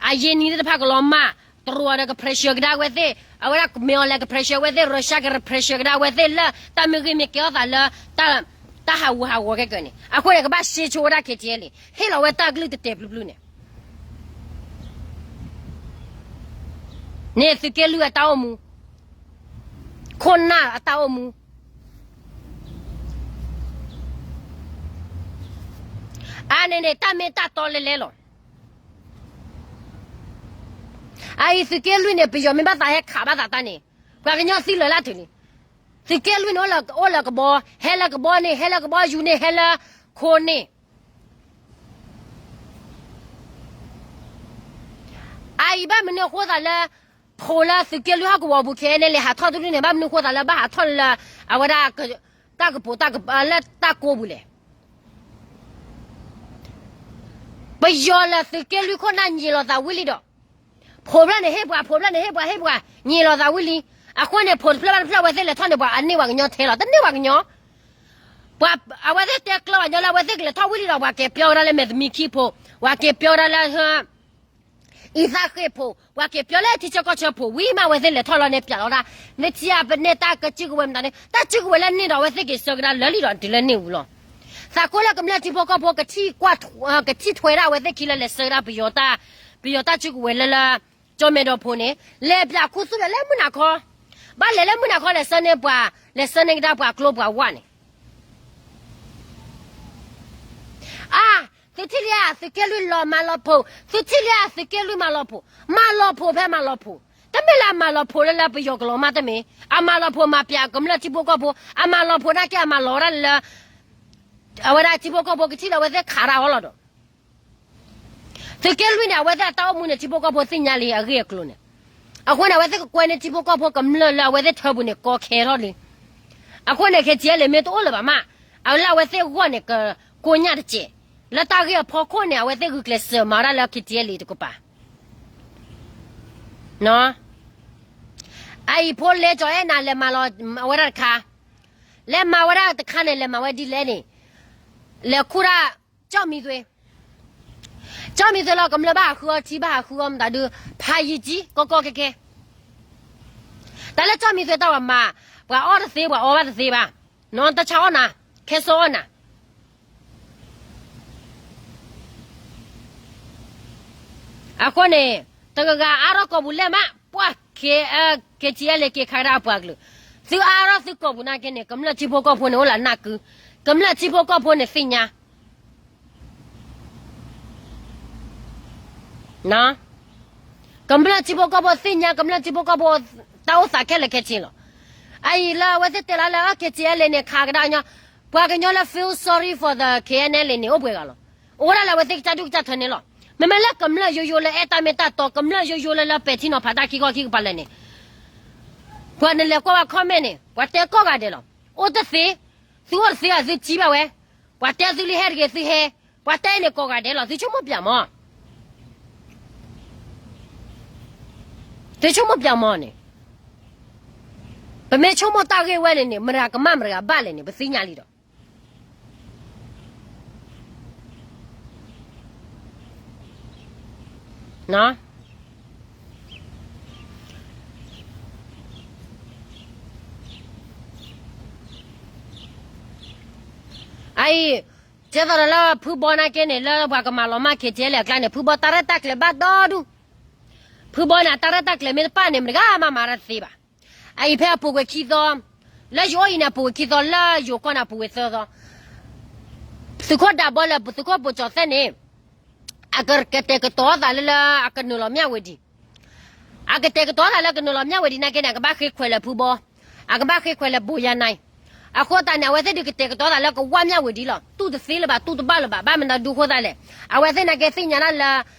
အယ့နံၤသ့ၣ်တဖၣ်ကလီၤမၢ်, တရူးဒီးက pressure ကဒါဝဲသ့ၣ်, အဝဲဒၣ်မ့ၢ်အီၤလဲၤက pressure ဝဲသ့ၣ်, Russia က pressure ကဒါဝဲသ့ၣ်လၢတၢ်မ့ၢ်ဂ့ၢ်မ့ၢ်ကဲထီၣ်သးလၢ တၢ်ဟးဂူာ်ဟးဂီၤခဲကၢန့ၣ် အဃိန့ၣ် ကဘၣ်ရှဲဆိဝဲဒၣ် KTLA ဟ့ၣ်လီၤဝဲတၢ်ကလုၢ်တတဲာ်ပျုၤပျုၤန့ၣ်, န့ၣ်သုးက့လွံၢ်အတၢ်အိၣ်မူ, ခိၣ်နၢ်အတၢ်အိၣ်မူ အါန့ၣ်န့ၣ် တၢ်မ့ၢ်တၢ်တီလဲလဲလီၤ. အအံၤသုးက့လွံၢ်န့ၣ် ပယီၤမ့ၢ်ဘၣ်သးဟဲခးဘၣ်သးတၢ်န့ၣ်, ပှၤကညီသံလၢာ်လၢ်တုၤလံ. သုးက့လွံၢ်န့ၣ် အိၣ်လၢကဘီ, ဟဲလၢကဘီန့ၣ်, ဟဲလၢကဘီယူၤန့ၣ်, ဟဲလၢခိန့ၣ် အအံၤဘၣ်မနုၤအဃိသးလၢ ဖိလၢသုးက့လွံၢ်ဟီၣ်ကဝီၤပူၤ ခဲအံၤန့ၣ် လဲၤဟးထီၣ်တဒူၣ်န့ၣ် ဘၣ်မနုၤအဃိသးလၢဘၣ်ဟးထီၣ်လၢ အဝဲဒၣ် တၢ်ကပိာ်လၢတၢ်ကိးပူၤလဲၣ်. ပယီၤလၢသုးက့လွံၢ်ခိၣ်နၢ်ညံးလီၤသးဝံၤလံဒီး, ဖိးဖျၢၣ်န့ၣ်ဟ့ၣ်ပှၤ, ဖိးဖျၢၣ်န့ၣ်ဟ့ၣ်ပှၤ, ဟ့ၣ်ပှၤ, ညံးလီၤသးဝံၤလံ. အဃိန့ၣ် ဖိးတဖျၢၣ်ဘၣ်တဖျၢၣ်အဝဲသ့ၣ်လဲၤထီၣ်န့ၣ် ပှၤအန့ၢ်ပှၤကညီထဲလီၤ, တန့ၢ်ပှၤကညီ ပှၤအဝဲသ့ၣ်တဲကျၢၤပှၤကညီလၢအဝဲသ့ၣ်ကလဲၤထီၣ်ဝံၤလံဒီး ပှၤက့ၤပျီဝဲဒၣ်လၢမဲာ်သမံခံဖိ, ပှၤက့ၤပျီဝဲဒၣ်လၢ အံသၣ်ဃ့ၢ်ဖိ, ပှၤက့ၤပျီလၢထံဆၢကီၢ်ဆၢဖိဝံၤမး အဝဲသ့ၣ်လဲၤထီၣ်လီၤန့ၣ် ပၠးလီၤဒၣ်, နထံၣ်အပနဲၣ်တၢ်ကစုကဝဲၤမတၤန့ၣ် တၢ်စုကဝဲၤလၢန့ၢ်ဒီးအဝဲသ့ၣ်က့ၤဆှၢကဒါလၢာ်လံဒီးတုၤလၢန့ၢ်ဝံၤလီၤ. သးကိးလၢကမျၢၢ်ထံဖိကီၢ်ဖိ ကထံၣ်ကွၢ်, ကထံၣ်ထွဲဒၣ်အဝဲသ့ၣ်ခံလၢလဲၤဆှၢကဒါ ပယီၤတၢ်စုကဝဲၤလၢလၢ ကၠီမဲဒီဖိန့ၣ် လဲၤပၠးခူသူၣ်ဒီးလၢမုၢ်နၤခီ, ဘၣ်လဲၤလၢမုၢ်နၤခီလဲၤဆှၢန့ၢ်ပှၤ, လဲၤဆှၢန့ၢ်ကဒါပှၤကျိပှၤဝါန့ၣ် အါ, သုထံၣ်လံဧါ သုးက့လွံၢ်လီၤမၤလီၤဖိး, သုထံၣ်လံဧါ သုးက့လွံၢ်မၤလီၤဖိး, မၤလီၤဖိးဖဲမၤလီၤဖိး, တမ့ၢ်လၢအမၤလီၤဖိးလၢလၢပယီၤကလီၤမၢ်တမ့ၢ်, အမၤလီၤဖိးမၤပၠးကမျၢၢ်ထံဖိကီၢ်ဖိ, အမၤလီၤဖိးနာ်က့အမၤလီၤဝဲဒၣ်လၢ အဝဲဒၣ်ထံဖိကီၢ်ဖိကထံၣ်လၢအဝဲသ့ၣ်ခးတၢ်အီၤလီၤဒီး သုးက့လွံၢ်န့ၣ် အဝဲသ့ၣ်အတၢ်အိၣ်မူန့ၣ် ထံဖိကီၢ်ဖိသ့ၣ်ညါလံအဂ့ၢ်အကျိၤန့ၣ်, အဃိန့ၣ် အဝဲသ့ၣ်ကကွဲန့ၢ်ထံဖိကီၢ်ဖိကမျၢၢ်လၢအဝဲသ့ၣ်ထၢပူၤန့ၣ် ကီခဲထီၣ်လံ. အဃိန့ၣ် KTLA မ့ၢ်တအိၣ်လၢၤဘၣ်မး, အလၢအဝဲသ့ၣ်အဂီၢ်န့ၣ် ကကိညၣ်တစဲး, လၢတၢ်ဂ့ၢ်အဖီခိၣ်န့ၣ် အဝဲသ့ၣ်ဂုာ်ကျဲးစၢးမၤဝဲဒၣ်လၢ KTLA တကပၤ အအံၤဖိလဲကၠီၤအဲၣ်နၤလဲၤမၤလီၤဝဲဒၣ်တခါ, လဲၤမၤဝဲဒၣ်တခါန့ၣ် လဲၤမၤဝဲဒ်လဲၣ်န့ၣ်, လဲၤခူၣ်ဒၣ် ကၠီၣ်မံသွ့, ကၠီၣ်မံသွ့လီၤ ကမျၢၢ်ဘၣ်ဟးဃုအီထံ ဘၣ်ဟးဃုအီမတၤဒုး ဖးယံၤကံ ကီကီခဲခဲ, တၢ်လၢကၠီၣ်မံသွ့တၢ်ဝဲမၤ, ပှၤအီၣ်တသ့ ပှၤအီဘၣ်တသ့ဘၣ်, နီတၢ်ဆါအီၣ်နၤ, ခဲစီအီၣ်နၤ အဃိန့ၣ် တဂၤဂၤအါထီၣ်ကိာ်ပူၤလဲၣ်မး ပှၤ KTLA က့ၤခးကဒါအပှၤကလုာ်, သုအါထီၣ်သုကိာ်ပူၤနာ်က့န့ၣ် ကမျၢၢ်ထံဖိကီၢ်ဖိန့ၣ် အိၣ်လၢအနၢ်ကု, ကမျၢၢ်ထံဖိကီၢ်ဖိန့ၣ်သ့ၣ်ညါ, ကမျၢၢ်ထံဖိကီၢ်ဖိသ့ၣ်ညါ ကမျၢၢ်ထံဖိကီၢ်ဖိတၢ်အိၣ်သးခဲလၢာ်ခဲဆ့လီၤ. အအံၤလၢအဝဲသ့ၣ်တဲလၢလၢ KTLA န့ၣ် ခးကဒါညီ, ပှၤကညီလၢ feel sorry for the KNLA န့ၣ် အိၣ်ပှဲၤဂၤလီၤ. အိၣ်ဝဲဒၣ်လၢအဝဲသ့ၣ်ကစၢ်ဒုၣ်ကစၢ်ထၢန့ၣ်လီၤ. မ့မ့ၢ်လၢကမျၢၢ်ယိယိလၢအဲၣ်တၢ်မ့ၢ်တၢ်တီ ကမျၢၢ်ယိယိလၢလၢပဲာ်ထံနီၤဖးတၢ်ခံခီခံကပၤလၢာ်န့ၣ် ပှၤနလဲၤကွၢ်ဝဲ comment န့ၣ် ပှၤတဲကိးဂၤဒဲးလီၤ. အိၣ်တသ့, သုအိၣ်တသ့ သုစံးဘၣ်ဝဲ, ပှၤတဲသုလံဟဲတဂ့ၤသုဟဲ, ပှၤတဲန့ၣ်ကိးဂၤဒဲးလီၤ. သုဆိကမိၣ်ပၠးမး, သုဆိကမိၣ်ပၠးမးန့ၣ် ပမ့ၢ်ဆိကမိၣ်တၢ်ဂ့ၢ်ဝဲန့ၣ်န့ၣ် မတၤကမၣ်မတၤကဘၣ်လဲၣ်န့ၣ် ပသ့ၣ်ညါလံဒီး အအံၤ ကဲသိးဒီးလၢဖုဘီနာ်က့န့ၣ် လၢပှၤကမၤလီၤမၢ် ခ့တ့လၢအကျါန့ၣ် ဖုဘီတၢ်ရဲၣ်တၢ်ကျဲၤဘၣ်ဒီဒူၣ်, ဖုဘီန့ၣ် အတၢ်ရဲၣ်တၢ်ကျဲၤမ့ၢ်တပၣ်န့ၣ် မတဂၤမၤမၤတၢ်သ့ဘၣ်. အအံၤဖဲအပူၤကွံာ်ခံသီ, လၢယအိၣ်အံၤန့ၣ် အပူၤကွံာ်ခံသီ, လၢယိၤကီၢ်န့ၣ် အပူၤကွံာ်သၢသီ, သုးခိၣ်ဒးဘီလၢသုးခိၣ်ပိကၠီၤသဲၣ်န့ၣ် အကကတဲာ်ကတီၤသးလၢလၢအကနုာ်လီၤမၠၣ်ဝ့ၤဒံး, အကတဲာ်ကတီၤသးလၢကနုာ်လီၤမၠၣ်ဝ့ၤဒံးနာ်က့န့ၣ် အကဘၣ်ဃ့ခွဲးလၢဖုဘီ, အကဘၣ်ဃ့ခွဲးလၢဘိယါနါ, အဃိသတးန့ၣ် အဝဲသ့ၣ်ဒုးကတဲာ်ကတီၤသးလၢကဝၢ်မၠၣ်ဝ့ၤဒံးလီၤ. တူၢ်တသ့လၢၤဘၣ်, တူၢ်တဘၣ်လၢၤဘၣ်. ဘၣ်မနုၤဒုးအဃိသတးလဲၣ်, အဝဲသ့ၣ်နာ်က့သ့ၣ်ညါဒၣ်လၢ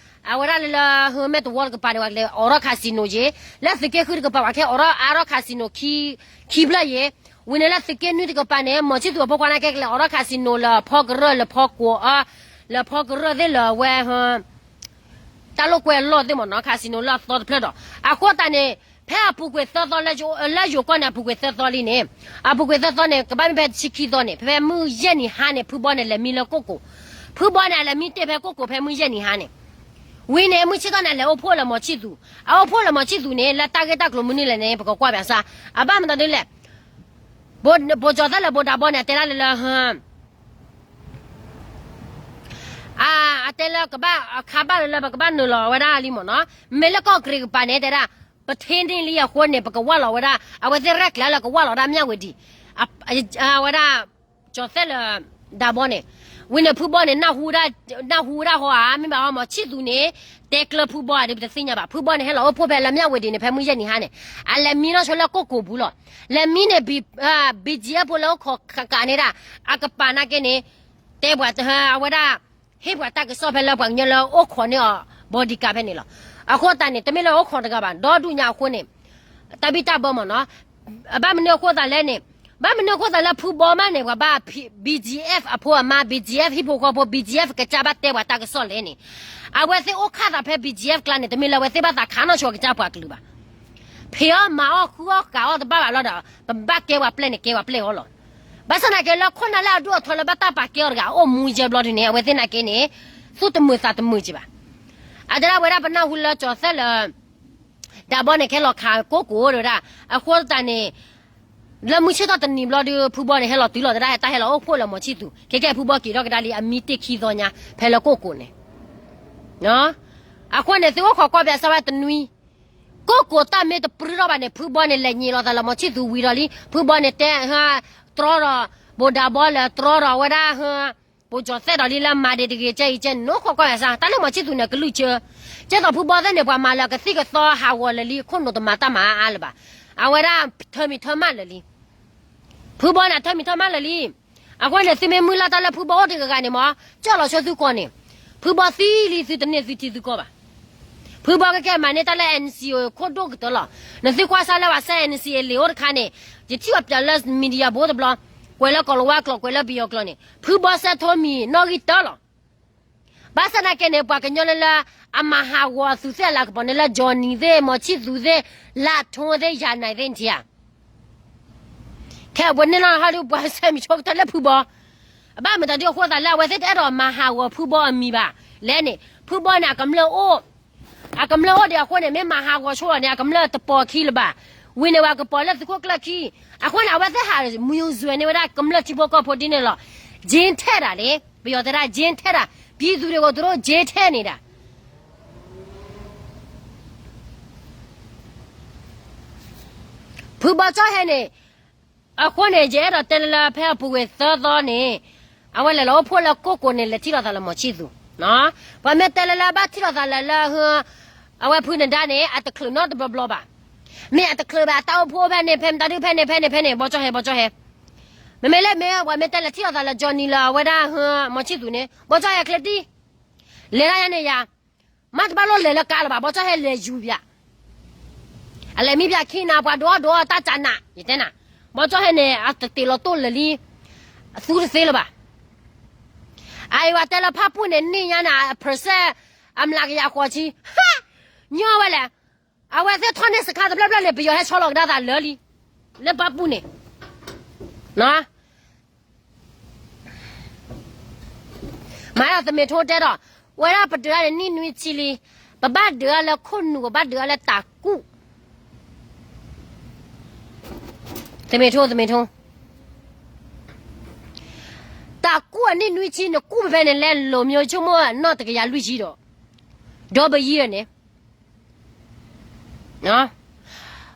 အဝဲဒၣ်လၢလၢဟၢမဲာ်တဝီတကပၤန့ၣ် ပှၤကလဲၤအိးထီၣ် casino ယ့ၤ, လၢသုးက့ဃုတကပၤ ပှၤကဟဲအိးထီၣ်အါထီၣ် casino ခံဖျၢၣ်ယ့ၤ, ဝံၤန့ၣ်လၢသုးက့နွံတကပၤန့ၣ် မီၤဆံၣ်သူၤအဖိခွါနာ်က့ကလဲၤအိးထီၣ် casino လၢဖီကရၢၢ်လၢဖီကိးအ လၢဖီကရၢၢ်သ့ၣ်လၢဝဲ တၢ်လိာ်ကွဲလီၢ်သ့ၣ်မ့ၢ်နီၤ casino လၢအသီတဖျၢၣ်ဒီး အဃိသတးန့ၣ် ဖဲအပူၤကွံာ်သၢသီလၢ လၢယိၤကီၢ်န့ၣ် အပူၤကွံာ်သၢသီလံန့ၣ်, အပူၤကွံာ်သၢသီန့ၣ် ကဘၣ်မ့ၢ်ဖဲတဆံခံသီန့ၣ် ဖဲမုၢ်ယဲၢ်နံၤဟါန့ၣ် ဖုဘီန့ၣ် လဲၤမံလၢကိၣ်ကိၤ, ဖုဘီန့ၣ် အလဲၤမံတ့ၢ်ဖဲကိၣ်ကိၤဖဲမုၢ်ယဲၢ်နံၤဟါန့ၣ်, ဝံၤန့ၣ် မုၢ်ဆ့ၣ်ထီၣ်န့ၣ် အလဲၤအိၣ်ဖှိၣ်လၢမီၤဆံၣ်သူၤ, အအိၣ်ဖှိၣ်လၢမီၤဆံၣ်သူၤန့ၣ် လၢတၢ်ဂ့ၢ်တၢ်ကျိၤမနုၤလဲၣ်န့ၣ် ပကကွၢ်ဘၣ်ဆၣ်, အဘၣ်မနုၤဒ်လဲၣ်, ပိကၠီၤသဲၣ်လၢဘိးဒးဘီန့ၣ် အတဲဒၣ်လၢလၢ အတဲလၢကဘၣ်အခါဘၣ်လၢလၢ ပကဘၣ်နုာ်လီၤဝဲဒၣ်လံမ့ၢ်နီၤ, မ့ၢ်လၢကီၢ်ကရံးကပၤန့ၣ် တဲဒၣ် ပထ့န့ၢ်လံအဃိန့ၣ် ပကဝၢ်လီၤဝဲဒၣ် အဝဲသ့ၣ်ရဲၣ်ကျဲၤလၢကဝၢ်လီၤဒၣ်မၠၣ်ဝ့ၤဒံး, အဝဲဒၣ် ကၠီၤသဲၣ်လၢ ဒးဘီန့ၣ်, ဝံၤန့ၣ်ဖုဘီန့ၣ် နၢ်ဟူဝဲဒၣ်ဟီဧါ မ့ၢ်ဘၣ်ဟီ မီၤဆံၣ်သူၤန့ၣ် တဲကျၢၤဖုဘီဧါဒီး ပတသ့ၣ်ညါဘၣ်. ဖုဘီန့ၣ် ဟဲလီၤအိၣ်ဖှိၣ်ဖဲလၢမၠၣ်ဝ့ၤဒံးန့ၣ် ဖဲမုၢ်ယဲၢ်နံၤဟါန့ၣ်, အလဲၤမံနီၢ်ဆိလၢကိၣ်ကိၤပူၤလီၤ. လဲၤမံန့ၣ် ဘံၣ်ကၠံၣ်အဲၣ်ဖိလၢအိၣ်ခိးကးန့ၢ်ဒၣ် အကပၤနာ်က့န့ၣ် တဲပှၤအဝဲဒၣ် ဟ့ၣ်ပှၤတၢ်ကစီၣ်ဖဲလၢပှၤကညီလၢအိၣ်ခိးန့ၢ်အီၤ bodyguard ဖဲန့ၣ်လီၤ. အဃိသတးန့ၣ် တမ့ၢ်လၢအိၣ်ခိးတဂၤဘၣ် ဒီဒူၣ်ညါအဃိန့ၣ် တၢ်ဘံၣ်တၢ်ဘၢမ့ၢ်နီၤ, ဘၣ်မနုၤအဃိသးလဲၣ်န့ၣ်, ဘၣ်မနုၤအဃိသးလၢဖုဘီမးန့ၣ် ပှၤဘၣ် B G F အဖိအမါ B G F ဟံၣ်ဖိဃီဖိ B G F ကစၢ်ဘၣ်တဲပှၤတၢ်ကစီၣ်လဲၣ်န့ၣ်, အဝဲသ့ၣ်အိၣ်ခးသးဖဲ B G F ကျါန့ၣ် တမ့ၢ်လၢအဝဲသ့ၣ်ဘၣ်သးခးနီၢ်ဆိကစၢ်ပှၤကလုာ်ဘၣ်. ဖံးအီၣ်မၤအီၣ်ဃုအီၣ်ဃးအီၣ်တဘၣ်ဘၣ်လီၤဒီး ပဘၣ်ကဲပှၤပျဲၢ်န့ၣ် ကဲပှၤပျဲၢ်အီၤလီၤ. ဘၣ်ဆၣ်သနာ်က့လၢခိၣ်နၢ်လၢအဒိၣ်အထီလၢဘၣ်တၢ်ပာ်ကဲအီၤတဂၤ အအိၣ်မူယဲဘျီဒုန့ၣ် အဝဲသ့ၣ်နာ်က့န့ၣ် သူၣ်တမုာ်သးတမုာ်က့ဘၣ်. အတဲဒၣ်ဝဲဒၣ်ပနၢ်ဟူလၢကၠီၤသဲၣ်လၢ ဒးဘီန့ၣ် ကဟဲလီၤခးကိၣ်ကိၤဝဲဒၣ်, အဃိသတးန့ၣ် လၢမုၢ်ဆ့ၣ်ထီၣ်တနံၤဘျီဒု ဖုဘီန့ၣ် ဟဲလီၤတုၤလီၤတဒၣ် ဟဲတၢ်ဟဲလီၤအိၣ်ဖှိၣ်လၢမီၤဆံၣ်သူၤ ခဲကဲဖုဘီက့ၤထီၣ်ကဒါလံ အမံတ့ၢ်ခံသီညါ ဖဲလၢကိၣ်ကိၤန့ၣ် အဃိန့ၣ် သုအိၣ်ခိးကွၢ်ဘၣ်ဆၣ်ဝဲတနွံ ကိၣ်ကိၤတၢ်မ့ၢ်တပြံထီၣ်ဘၣ်န့ၣ် ဖုဘီန့ၣ် လဲၤညံးလိာ်သးလၢမီၤဆံၣ်သူၤဝံၤဒီးလံ ဖုဘီန့ၣ်တဲ တြီဒီး ဘိးဒးဘီလၢတြီဒီးဝဲဒၣ် ပိကၠီၤသဲၣ်ဒီးလံလၢမၤဒံးတဂ့ၤကဲအံၤကဲန့ၣ် အိၣ်ခိးကွၢ်ဘၣ်ဆၣ် တၢ်လၢမီၤဆံၣ်သူၤန့ၣ် ကလုၢ်ကၢ ကဲသိးဖုဘီသ့ၣ်န့ၣ် ပှၤမၤလၢကသံၣ်ကသီဟးဂီၤလၢာ်လံ ခိၣ်နူာ်တမၤတၢ်မၤအါလၢၤဘၣ်. အဝဲဒၣ်ထၢမံၤထၢမၣ်လၢာ်လံ ဖုဘီန့ၣ် ထၢမံၤထၢမၣ်လၢာ်လံ. အဃိန့ၣ် သုမ့ၢ်မုၢ်လၢ်တၢ်လၢဖုဘီအိၣ်တဂၤဂၤန့ၣ်မ့ၢ် ကၠီၣ်လီၤဆိသုကိးန့ၣ် ဖုဘီသံလံ သုတန့ၢ်သုထံသုကီၢ်ဘၣ်. ဖုဘီကကဲမၤန့ၢ်တၢ်လၢ N C O ခိၣ်ဒိၣ်ကတၢၢ်လီၤ. နသုကွၢ်စၢ်လၢပှၤစဲ N C A လံာ်အိၣ်တခါန့ၣ် ယထံၣ်အီၤပၠးလၢ media ဘိတဘျီ ကွဲးလၢကီၤလၤဝါကျိာ် ကွဲးလၢပယီၤကျိာ်န့ၣ် ဖုဘီစဲထၢမံၤနီၣ်ဂံၢ်တၢလီၤ. ဘၣ်ဆၣ်သနာ်က့န့ၣ် ပှၤကညီလၢလၢ အမၤဟးဂီၤအသုးသ့ၣ်အလၤကပီၤန့ၣ်လၢ Johnny သ့ၣ် မီၤဆံၣ်သူၤသ့ၣ် လးထိသ့ၣ် ယၤနၤသ့ၣ်ထံဧါ ခဲအံၤပှၤန့ၢ်နီၢ်ဟီဒုး ပှၤစဲမံၤဆိကတၢၢ်လၢဖုဘီ, အဘၣ်မတၤဒုးအဃိသးလၢအဝဲသ့ၣ်တအဲၣ်ဒိးမၤဟးဂီၤဖုဘီအမံၤဘၣ်. လဲၣ်န့ၣ် ဖုဘီန့ၣ် အကမျၢၢ်အိၣ်, အကမျၢၢ်အိၣ်ဒံးအဃိန့ၣ် မ့ၢ်မၤဟးဂီၤဆိလီၤန့ၣ် အကမျၢၢ်တပိာ်ခံလၢၤဘၣ်. ဝံၤန့ၣ်ဝဲကပိာ်လၢသုးခိၣ်ကျၢၢ်ခံ, အဃိန့ၣ် အဝဲသ့ၣ်ဟးမံၤယိၤစွဲန့ၢ်ဝဲဒၣ်ကမျၢၢ်ထံဖိကီၢ်ဖိဒ်န့ၣ်လီၤ. ကၠ့ထဲတၢ်န့ၣ် ပယီၤတဲဒၣ် ကၠ့ထဲတၢ်, ပံၤသူးဒံးအိၣ်တရိၣ်ကၠ့ထဲန့ၣ်ဒၣ် ဖုဘီကၠီၣ်ဟဲန့ၣ်, အဃိန့ၣ် ယအဲၣ်ဒိးတဲလၢလၢဖဲအပူၤကွံာ်သၢသီန့ၣ်, အဝဲလဲၤလီၤအိၣ်ဖှိၣ်လၢကိၣ်ကိၤန့ၣ် လဲၤထံၣ်လိာ်သးလၢမီၤဆံၣ်သူၤ, ပှၤမ့ၢ်တဲလၢလၢဘၣ်ထံၣ်လိာ်သးလၢလၢ, အဝဲဖုနဒါန့ၣ် အတချုးနီတဘျီဘျီဘၣ်, မ့ၢ်အတချုးဘၣ် အတၢ်အိၣ်ဖှိၣ်ဖဲန့ၣ် ဖဲမတၤဒုးဖဲန့ၣ် ဖဲန့ၣ် ဖဲန့ၣ် ဘီကၠီၣ်ဟဲ ဘီကၠီၣ်ဟဲ, မ့မ့ၢ်လၢမ့ၢ်ပှၤမ့ၢ်တဲလဲၤထံၣ်လိာ်သးလၢ Johnny လၢအဝဲဒၣ် မီၤဆံၣ်သူၤန့ၣ် ဘီကၠီၣ်ဟဲချ့တံၢ်, လဲၤဒၣ်ယါန့ၣ်ယၤ မ့ၢ်တဘၣ်လိၣ်လဲၤလၢကါလၢၤဘၣ် ဘီကၠီၣ်ဟဲလဲၤယူၤပၠး, အလဲၤမံပၠးခံနၤ ပှၤဒိးအီၣ်ဒိးအီၣ်တၢ်ကနး ယတဲနၤ, ဘီကၠီၣ်ဟဲန့ၣ် အတတ့ၢ်လီၤတိၢ်လၢာ်လံ, အသူတသ့လၢၤဘၣ်, အအံၤဝဲတဲလၢဖၣ်ပူၣ်န့ၣ် န့ၢ်ညါန့ၣ် အ percent အမျးကယၤဃိးဆံ, ညီဝဲလဲၣ်, အဝဲသ့ၣ်ထီၣ်န့ၢ်စခါတဖျၢၣ်ဖျၢၣ်န့ၣ် ပယီၤဟဲဆီလီၤကဒါသးလၢာ်လံ လၢပၢ်ပူၤန့ၣ်, မၤဒီးသမ့ၢ်ထိတဲဒီး, ဝဲဒၣ်ပဒုးတၢ်န့ၣ်နံၣ်နွံဆံလံ, ပဘၣ်ဒုးတၢ်လၢခိၣ်နူာ် ပဘၣ်ဒုးတၢ်လၢတၢ်ကူၣ်, သမ့ၢ်ထိ သမ့ၢ်ထိ, တၢ်ကူၣ်အနံၣ်နွံဆံ နကူၣ်ဖဲဖဲန့ၣ် လဲလိာ်မ့ၢ်ဆိကမိၣ်နီၢ်တကယၤလွံၢ်ဆံဒီး, ဒီးပယံၤန့ၣ်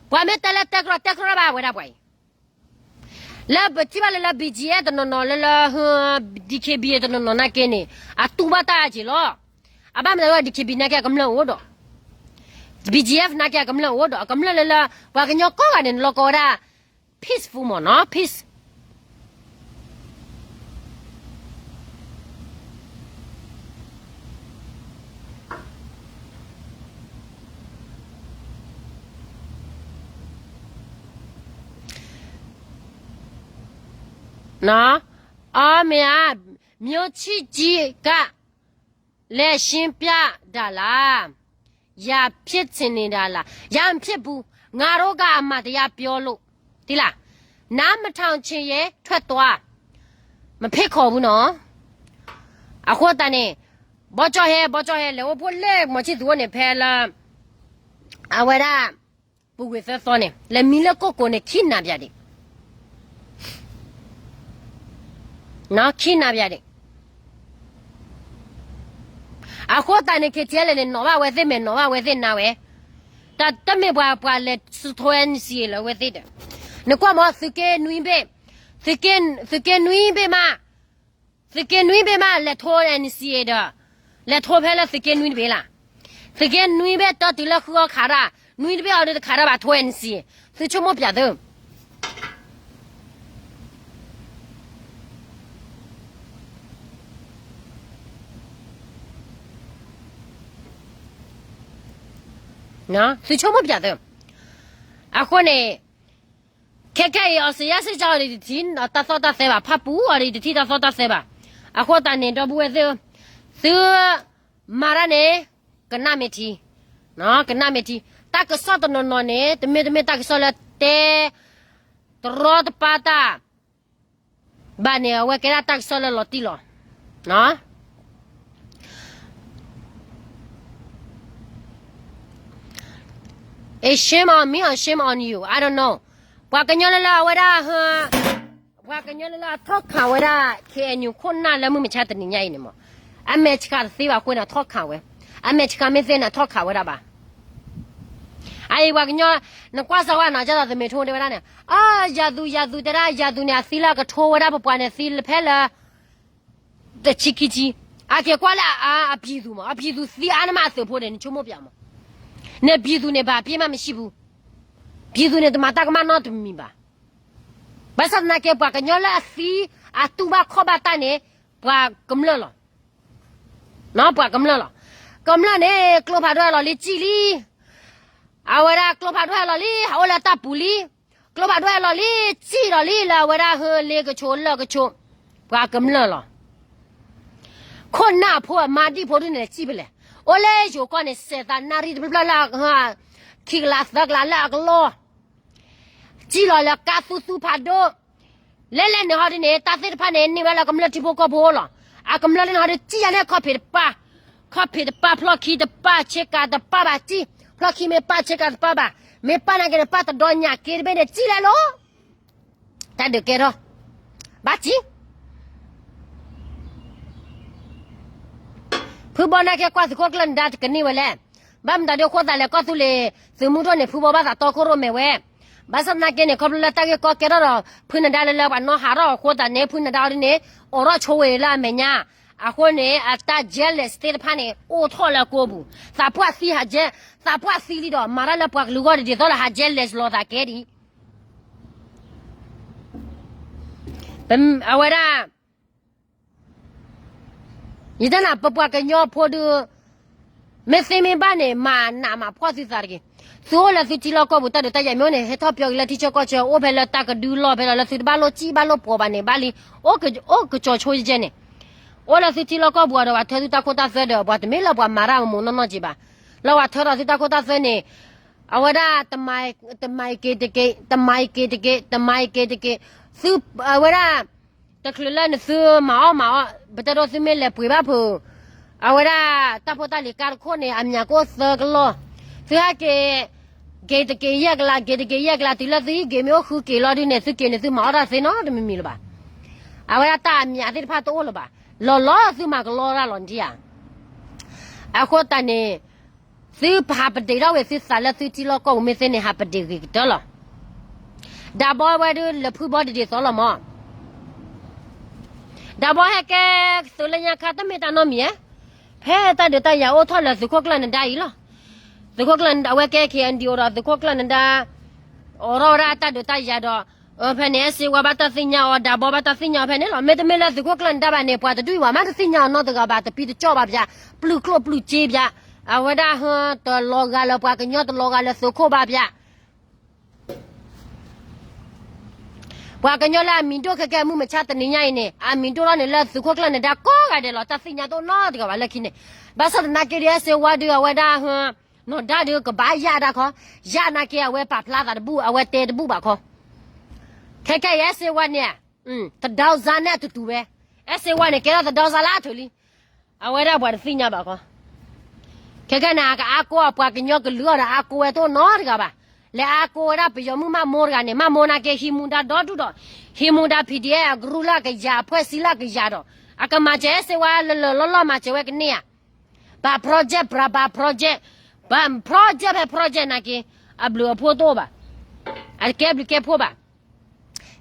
ပှၤမ့ၢ်တဲလၢတဲကြီတဲကြီဘၣ်ဝဲဒၣ်ပှၤအံၤ, လၢပထံၣ်ဘၣ်လၢလၢ ဘံၣ်ကၠံၣ်အဲၣ် တနီၤနီၤလၢလၢ ဒံၣ်ခ့ဘံၣ် တနီၤနီၤနာ်က့န့ၣ် အတူၢ်ဘၣ်တၢ်က့ၤလီၤ, အဘၣ်မနုၤလၢ ဒံၣ်ခ့ဘံၣ် နာ်က့အကမျၢၢ်အိၣ်ဒီး, ဘံၣ်ကၠံၣ်အဲၣ် နာ်က့အကမျၢၢ်အိၣ်ဒီး အကမျၢၢ်လၢလၢ ပှၤကညီကိးဂၤန့ၣ် နလီၤကီဝဲဒၣ် peaceful မ့ၢ်နီၤ peace အီ မ့ၢ်ဧါ, မျိုးချစ်ကြီးက လည်းရှင်းပြတာလား, ရန်ဖြစ်ချင်နေတာလား, ရန်ဖြစ်ဘူး, ငါတို့ကအမှန်တရားပြောလို့, သိလား, နားမထောင်ချင်ရင်ထွက်သွား, မဖိတ်ခေါ်ဘူးနော်, အဃိသတးန့ၣ်, ဘီကၠီဟဲ ဘီကၠီဟဲ လဲၤအိၣ်ဖှိၣ်လၢ မောင်ချစ်သူ အိၣ်န့ၣ် ဖဲလၢ အဝဲဒၣ် ပူၤကွံာ်သၢသီန့ၣ် လဲၤမံလၢကိၢ်ကိၤန့ၣ် ခံနၤပၠးဒံး, ခံနၤပၠးဒံး, အဃိသတးန့ၣ် KTLA န့ၣ် နီၣ်ဘၣ်ဝဲသ့ၣ်မဲာ် နီၣ်ဘၣ်ဝဲသ့ၣ်နါဝဲ, တၢ်တမ့ၢ်ပှၤ ပှၤလဲၤစထိ NCA လၢအဝဲသ့ၣ်ဒီး, နကွၢ်မ့ၢ် သုးက့နွံဘ့ၣ်, သုးက့နွံဘ့ၣ်မး သုးက့နွံဘ့ၣ်မး လဲၤထိ NCA ဒီး, လဲၤထိဖဲလၢသုးက့နွံတဘ့ၣ်လၢ်, သုးက့နွံဘ့ၣ်တၢ်တုၤလၢဃုအီခးတၢ်, နွံတဘ့ၣ်အီၤဒုးတခးတၢ်ဘၣ် ထိ NCA, သုဆိကမိၣ်ပၠးသု သုဆိကမိၣ်ပၠးသု, အဃိန့ၣ် ခဲခဲအံၤ အီစထြ့လယါစ့ၢ်ကီးအီၤဒ်တထံၣ်တၢ်သီၣ်တၢ်သဲဘၣ်, ဖၣ်ပူၤအီၤဒ်တထံၣ်တၢ်သီၣ်တၢ်သဲဘၣ်, အဃိသတးန့ၣ် ဒီပုၢ်ဝဲၢ်သ့ၣ်, သု မၤတၢ်န့ၣ် ကနၣ်မ့ၢ်ထံ, ကနၣ်မ့ၢ်ထံ, တၢ်ကစီၣ်တနီၤနီၤန့ၣ် တမ့ၢ်တမ့ၢ်တၢ်ကစီၣ်လၢတဲ တရီတပါတၢ် ဘၣ်န့ၣ် အဝဲကဲဒၣ်တၢ်ကစီၣ်လၢလီၤတံၢ်လီၤ. Is shame on me or shame on you? I don't know. ပှၤကညီလၢလၢအဝဲဒၣ်, ပှၤကညီလၢလၢအထီၣ်ခးဝဲဒၣ် KNU ခိၣ်နၢ်လၢမုၢ်မဆါတနံၤညါအံၤန့ၣ်မး, အမဲာ်ဆှးတသ့ဘၣ်အဃိန့ၣ် အထီၣ်ခးဝဲ, အမဲာ်ဆှးမ့ၢ်သ့န့ၣ် အထီၣ်ခးဝဲဒၣ်ဘၣ်. အအံၤပှၤကညီ, နကွၢ်စၢၤဝဲနီၤ ကၢ်သိးသမ့ၢ်ထိတဲဝဲဒၣ်န့ၣ်, အၢ ယၤသူ ယၤသူတဲဒၣ် ယၤသူန့ၣ် အသံလၢအကထိဝဲဒၣ်ပပှၤန့ၣ် သံလၢဖဲလၢ တဆံခံဆံ, အက့ၤကွၢ်လၢအ, အ, အပြည်သူမး, အပြည်သူသံအါန့ၢ်မးအသုးဖိဒီး နဆိကမိၣ်ပၠးမး, နပြည်သူန့ၣ် ဘာအပြစ်မှမရှိဘူး,ပြည်သူန့ၣ် တမၤတၢ်ကမၣ်နီတမံၤဘၣ်. ဘၣ်ဆၣ်သနာ်က့ ပှၤကညီလၢအသံ, အတူၢ်ဘၣ်ခီၣ်ဘၣ်တၢ်န့ၣ်, ပှၤကမျၢၢ်လီၤ. ပှၤကမျၢၢ်လီၤ. ကမျၢၢ်န့ၣ် ကျိဖးဒိၣ်ဟဲလီၤလံ စံၣ်လံ. အဝဲဒၣ်ကျိဖးဒိၣ်ဟဲလီၤလံ ဟးအိၣ်လၢတၢ်ပူၤလံ. ကျိဖးဒိၣ်ဟဲလီၤလံ စံၣ်လီၤလံ လၢအဝဲဒၣ်ဟၢလ့ကဆိးလၢကဆိး, ပှၤကမျၢၢ်လီၤ. ခိၣ်နၢ်ဖိအမါဒံၣ်ဖိဒ်န့ၣ် စံၣ်ဖဲလဲၣ်, အိၣ်လၢယိၤကီၢ်န့ၣ် စဲးသးနၣ်ရံၣ်တဖျၢၣ်ဖျၢၣ်လၢ, ခံကလးသၢကလးလၢအကလီၢ် စံၣ်လီၤလၢကါသူသူဖးဒိၣ်, လဲၤလဲၤန့ၣ်ဟီဒ်န့ၣ် တၢ်သ့ၣ်တဖၣ်န့ၣ် န့ၢ်ဝဲလၢကမျၢၢ်ထံဖိကီၢ်ဖိလီၤ. အကမျၢၢ်လၢန့ၣ်ဟီဒ် စံၣ်ယၤန့ၣ် ခီၣ်ဖံးတပၢ်, ခီၣ်ဖံးတပၢ် ဖျီၣ်ခံတပၢ် ဆ့ကၤတပၢ်ဘၣ်စံၣ်, ဖျီၣ်ခံမ့ၢ်ပၢ်ဆ့ကၤတပၢ်ဘၣ်, မ့ၢ်ပၢ်နာ်က့န့ၣ် ပၢ်တဒီညၣ်က့တဘ့ၣ်န့ၣ် စံၣ်လဲၣ်လီၤ. တၢ်ဒုးကဲထီၣ်, ဘၣ်စံၣ် ဖုဘီနာ်က့ကွၢ်သုးခိၣ်ကျၢၢ်နဒါတကန့ၢ်ဝဲလဲၣ်. ဘၣ်မတၤဒ်အဃိသတးလဲၣ် ကီၢ်သူလ့ၤသုးမုၢ်ဒိၣ်န့ၣ် ဖုဘီဘၣ်သးတီခိၣ်ရိၣ်မဲာ်ဝဲ. ဘၣ်ဆၣ်သနာ်က့န့ၣ် ခီဖျိလၢတၢ်ဂ့ၢ်ကီကဲထီၣ်ဒီး ဖုနဒါလၢလၢပှၤနီၣ်ဟးထီၣ်အဃိသတးန့ၣ် ဖုနဒါအီၤဒ်န့ၣ် အိးထီၣ်ဆိဝဲလၢအမဲာ်ညါ. အဃိန့ၣ် အတၢ် jealous သ့ၣ်တဖၣ်န့ၣ် အိၣ်ထီၣ်လၢအကိာ်ပူၤ, သးပှၢ်သံဟး, သးပှၢ်သံလံဒီး မၤတၢ်လၢပှၤကလုာ်ဂီၢ်ဒ်သိးလၢဟး jealous လီၤသးကဲဒံး အဝဲဒၣ် ယတဲနၤ ပပှၤကညီဖိဒုး မ့ၢ်သ့မ့ၢ်ဘၣ်န့ၣ် မၤနးမၤဖှီၣ်သုသးတဂ့ၤ. သုအိၣ်လၢသုထံလီၢ်ကီၢ်ပူၤ တၢ်ဒုးတၢ်ယၤမ့ၢ်အိၣ်န့ၣ် ဟဲထီၣ်ပၠီက့ၤလၢထံဆၢကီၢ်ဆၢ အိၣ်ဖဲလၢတၢ်ကဒုလီၢ်ဖဲလီၤ လၢသုတဘၣ်လိၣ်စံၣ်ဘၣ်လိၣ်ပှီၤဘၣ်န့ၣ် ဘၣ်လံ, အိၣ်ကစီၤဆိကဲန့ၣ်, အိၣ်လၢသုထံလီၢ်ကီၢ်ပူၤဒီး ပှၤထၢသုတၢ်ခိတၢ်သွဲဒီး ပှၤတမ့ၢ်လၢပှၤမၤတၢ်မူးနီၢ်နီၢ်က့ဘၣ်. လၢပှၤထၢထီၣ်သုတၢ်ခိတၢ်သွဲန့ၣ် အဝဲဒၣ် တမၤက့ၤတက့ၢ်, တမၤက့ၤတက့ၢ်, တမၤက့ၤတက့ၢ်, သု အဝဲဒၣ် တချုးလၢနသုမၤအီၣ်မၤအီၣ် ပတဲဒိသုမ့ၢ်လဲၤပှ့ၤဘၣ်ဖုး အဝဲဒၣ် တၢ်ဖိတၢ်လံၤကါတခိၣ်န့ၣ် အမံၤကအိၣ်သၢကလီၢ်, သုဟဲက့ၤ က့ၤတက့ၢ်ယဲၢ်ကလး, က့ၤတက့ၢ်ယဲၢ်ကလး, တုၤလၢသုဟံၣ်က့ၤမ့ၢ်အိၣ်ဃုက့ၤလီၤဒုန့ၣ် သုက့ၤန့ၣ်သုမၤအီၣ်တၢ်သ့နီတမံၤမံၤလၢၤဘၣ်. အဝဲဒၣ်တၢ်အမံၤသ့ၣ်တဖၣ်တအိၣ်လၢၤဘၣ်. လီၤလီၤသုမၤကလီတၢ်လီၤနထံဧါ. အဃိသတးန့ၣ် သုဟးပဒ့ၣ်ထီၣ်ဝဲသုသးလၢသုထံလီၢ်ကီၢ်ပူၤမ့ၢ်သ့န့ၣ် ဟးပဒ့ၣ်ဂ့ၤကတၢၢ်လီၤ. ဒးဘီဝဲဒုးလဲၤဖုဘီဒ်ဒ်သိးလီၤမး. ဒးဘီဟဲကဲသုးလၢညါခါ တမ့ၢ်တၢ်နီတမံၤဧါ. ဖဲတၢ်ဒုးတၢ်ယၤအိၣ်ထီၣ်လၢသုးခိၣ်ကျၢၢ်နဒါအံၤလီၤ. သုးခိၣ်ကျၢၢ်နဒါ အဝဲကဲ ခ့ၣ်အဲၣ်ယူၣ်အိၣ်ဒီးသုးခိၣ်ကျၢၢ်နဒါ အိးထီၣ်ဝဲဒၣ်တၢ်ဒုးတၢ်ယၤဒီး ဖဲန့ၣ် အဲၣ်စ့ဝါဘၣ်တၢ်သ့ၣ်ညါအီၤ, ဒးဘီဘၣ်တၢ်သ့ၣ်ညါအီၤဖဲန့ၣ်လီၤ. မ့တမ့ၢ်လၢသုးခိၣ်ကျၢၢ်နဒါဘၣ်န့ၣ် ပှၤတဒူၣ်အံၤဘၣ်မးတသ့ၣ်ညါအီၤနီတဂၤဘၣ်, တပံတကၠီၣ်ဘၣ်ပၠး, ပျုၢ်ကျိၣ်ပျုၢ်စ့ပၠး, အဝဲဒၣ်ဟၢတလီၤဂာ်လၢပှၤကညီ တလီၤဂာ်လၢသုးခိၣ်ဘၣ်ပၠး. ပှၤကညီလၢအမံၤဒိၣ်ခဲကဲအမုၢ်မဆါတနံၤညါအံၤန့ၣ် အမံၤဒိၣ်ထီၣ်န့ၣ်လၢသုးခိၣ်ကျၢၢ်နဒါကိးဂၤဒဲးလီၤ. တၢ်သ့ၣ်ညါတအိၣ်နီတဂၤဘၣ်လၢခံန့ၣ်. ဘၣ်ဆၣ်သနာ်က့ဒီး အဲၣ်စ့ဝါဒုး အဝဲဒၣ်ဟၢ နီၢ်ဒါဒုးကဘၣ်ယၢ်ဒၣ်ခီ, ယၢ်နာ်က့အဝဲပာ်ဖျါသးတဘူၣ် အဝဲတဲတဘူၣ်ဘၣ်ခီ. ခဲခဲအံၤ အဲၣ်စ့ဝါန့ၣ် သဒီစါန့ၣ်အတူတူဝဲ, အဲၣ်စ့ဝါန့ၣ် ကဲထီၣ်သဒီစါလၢအထၢၣ်လံ. အဝဲဒၣ်ပှၤတသ့ၣ်ညါဘၣ်ခီ. ခဲခဲန့ၣ် အကအါကိးအပှၤကညီကလုာ်အီၤဒီးအါကိးဝဲတအိၣ်နီတဂၤဘၣ်. လဲၤအါကိးဝဲဒၣ်ပယီၤမုၣ်မးမိၢ်တဂၤန့ၣ်, မးမိၢ်နာ်က့ ဟံးမူဒါဒီဒူၣ်ဒီး ဟံးမူဒါ ဖံးဒံးအဲၣ် အကရူၢ်လၢအကယၤ အဖှဲၣ်စံလၢအကယၤဒီး အကမၤစၢၤအဲၣ်စ့ဝါလၢလၢလီၢ်လီၢ်မၤစၢၤဝဲကန့ၢ်ဧါ. ဘၣ် project ဘၣ် ဘၣ် project, ဘၣ် project ဖဲ project နာ်က့ အဘျုးအဖှိၣ်တအိၣ်ဘၣ်, အတကဲဘျုးကဲဖှိၣ်ဘၣ်.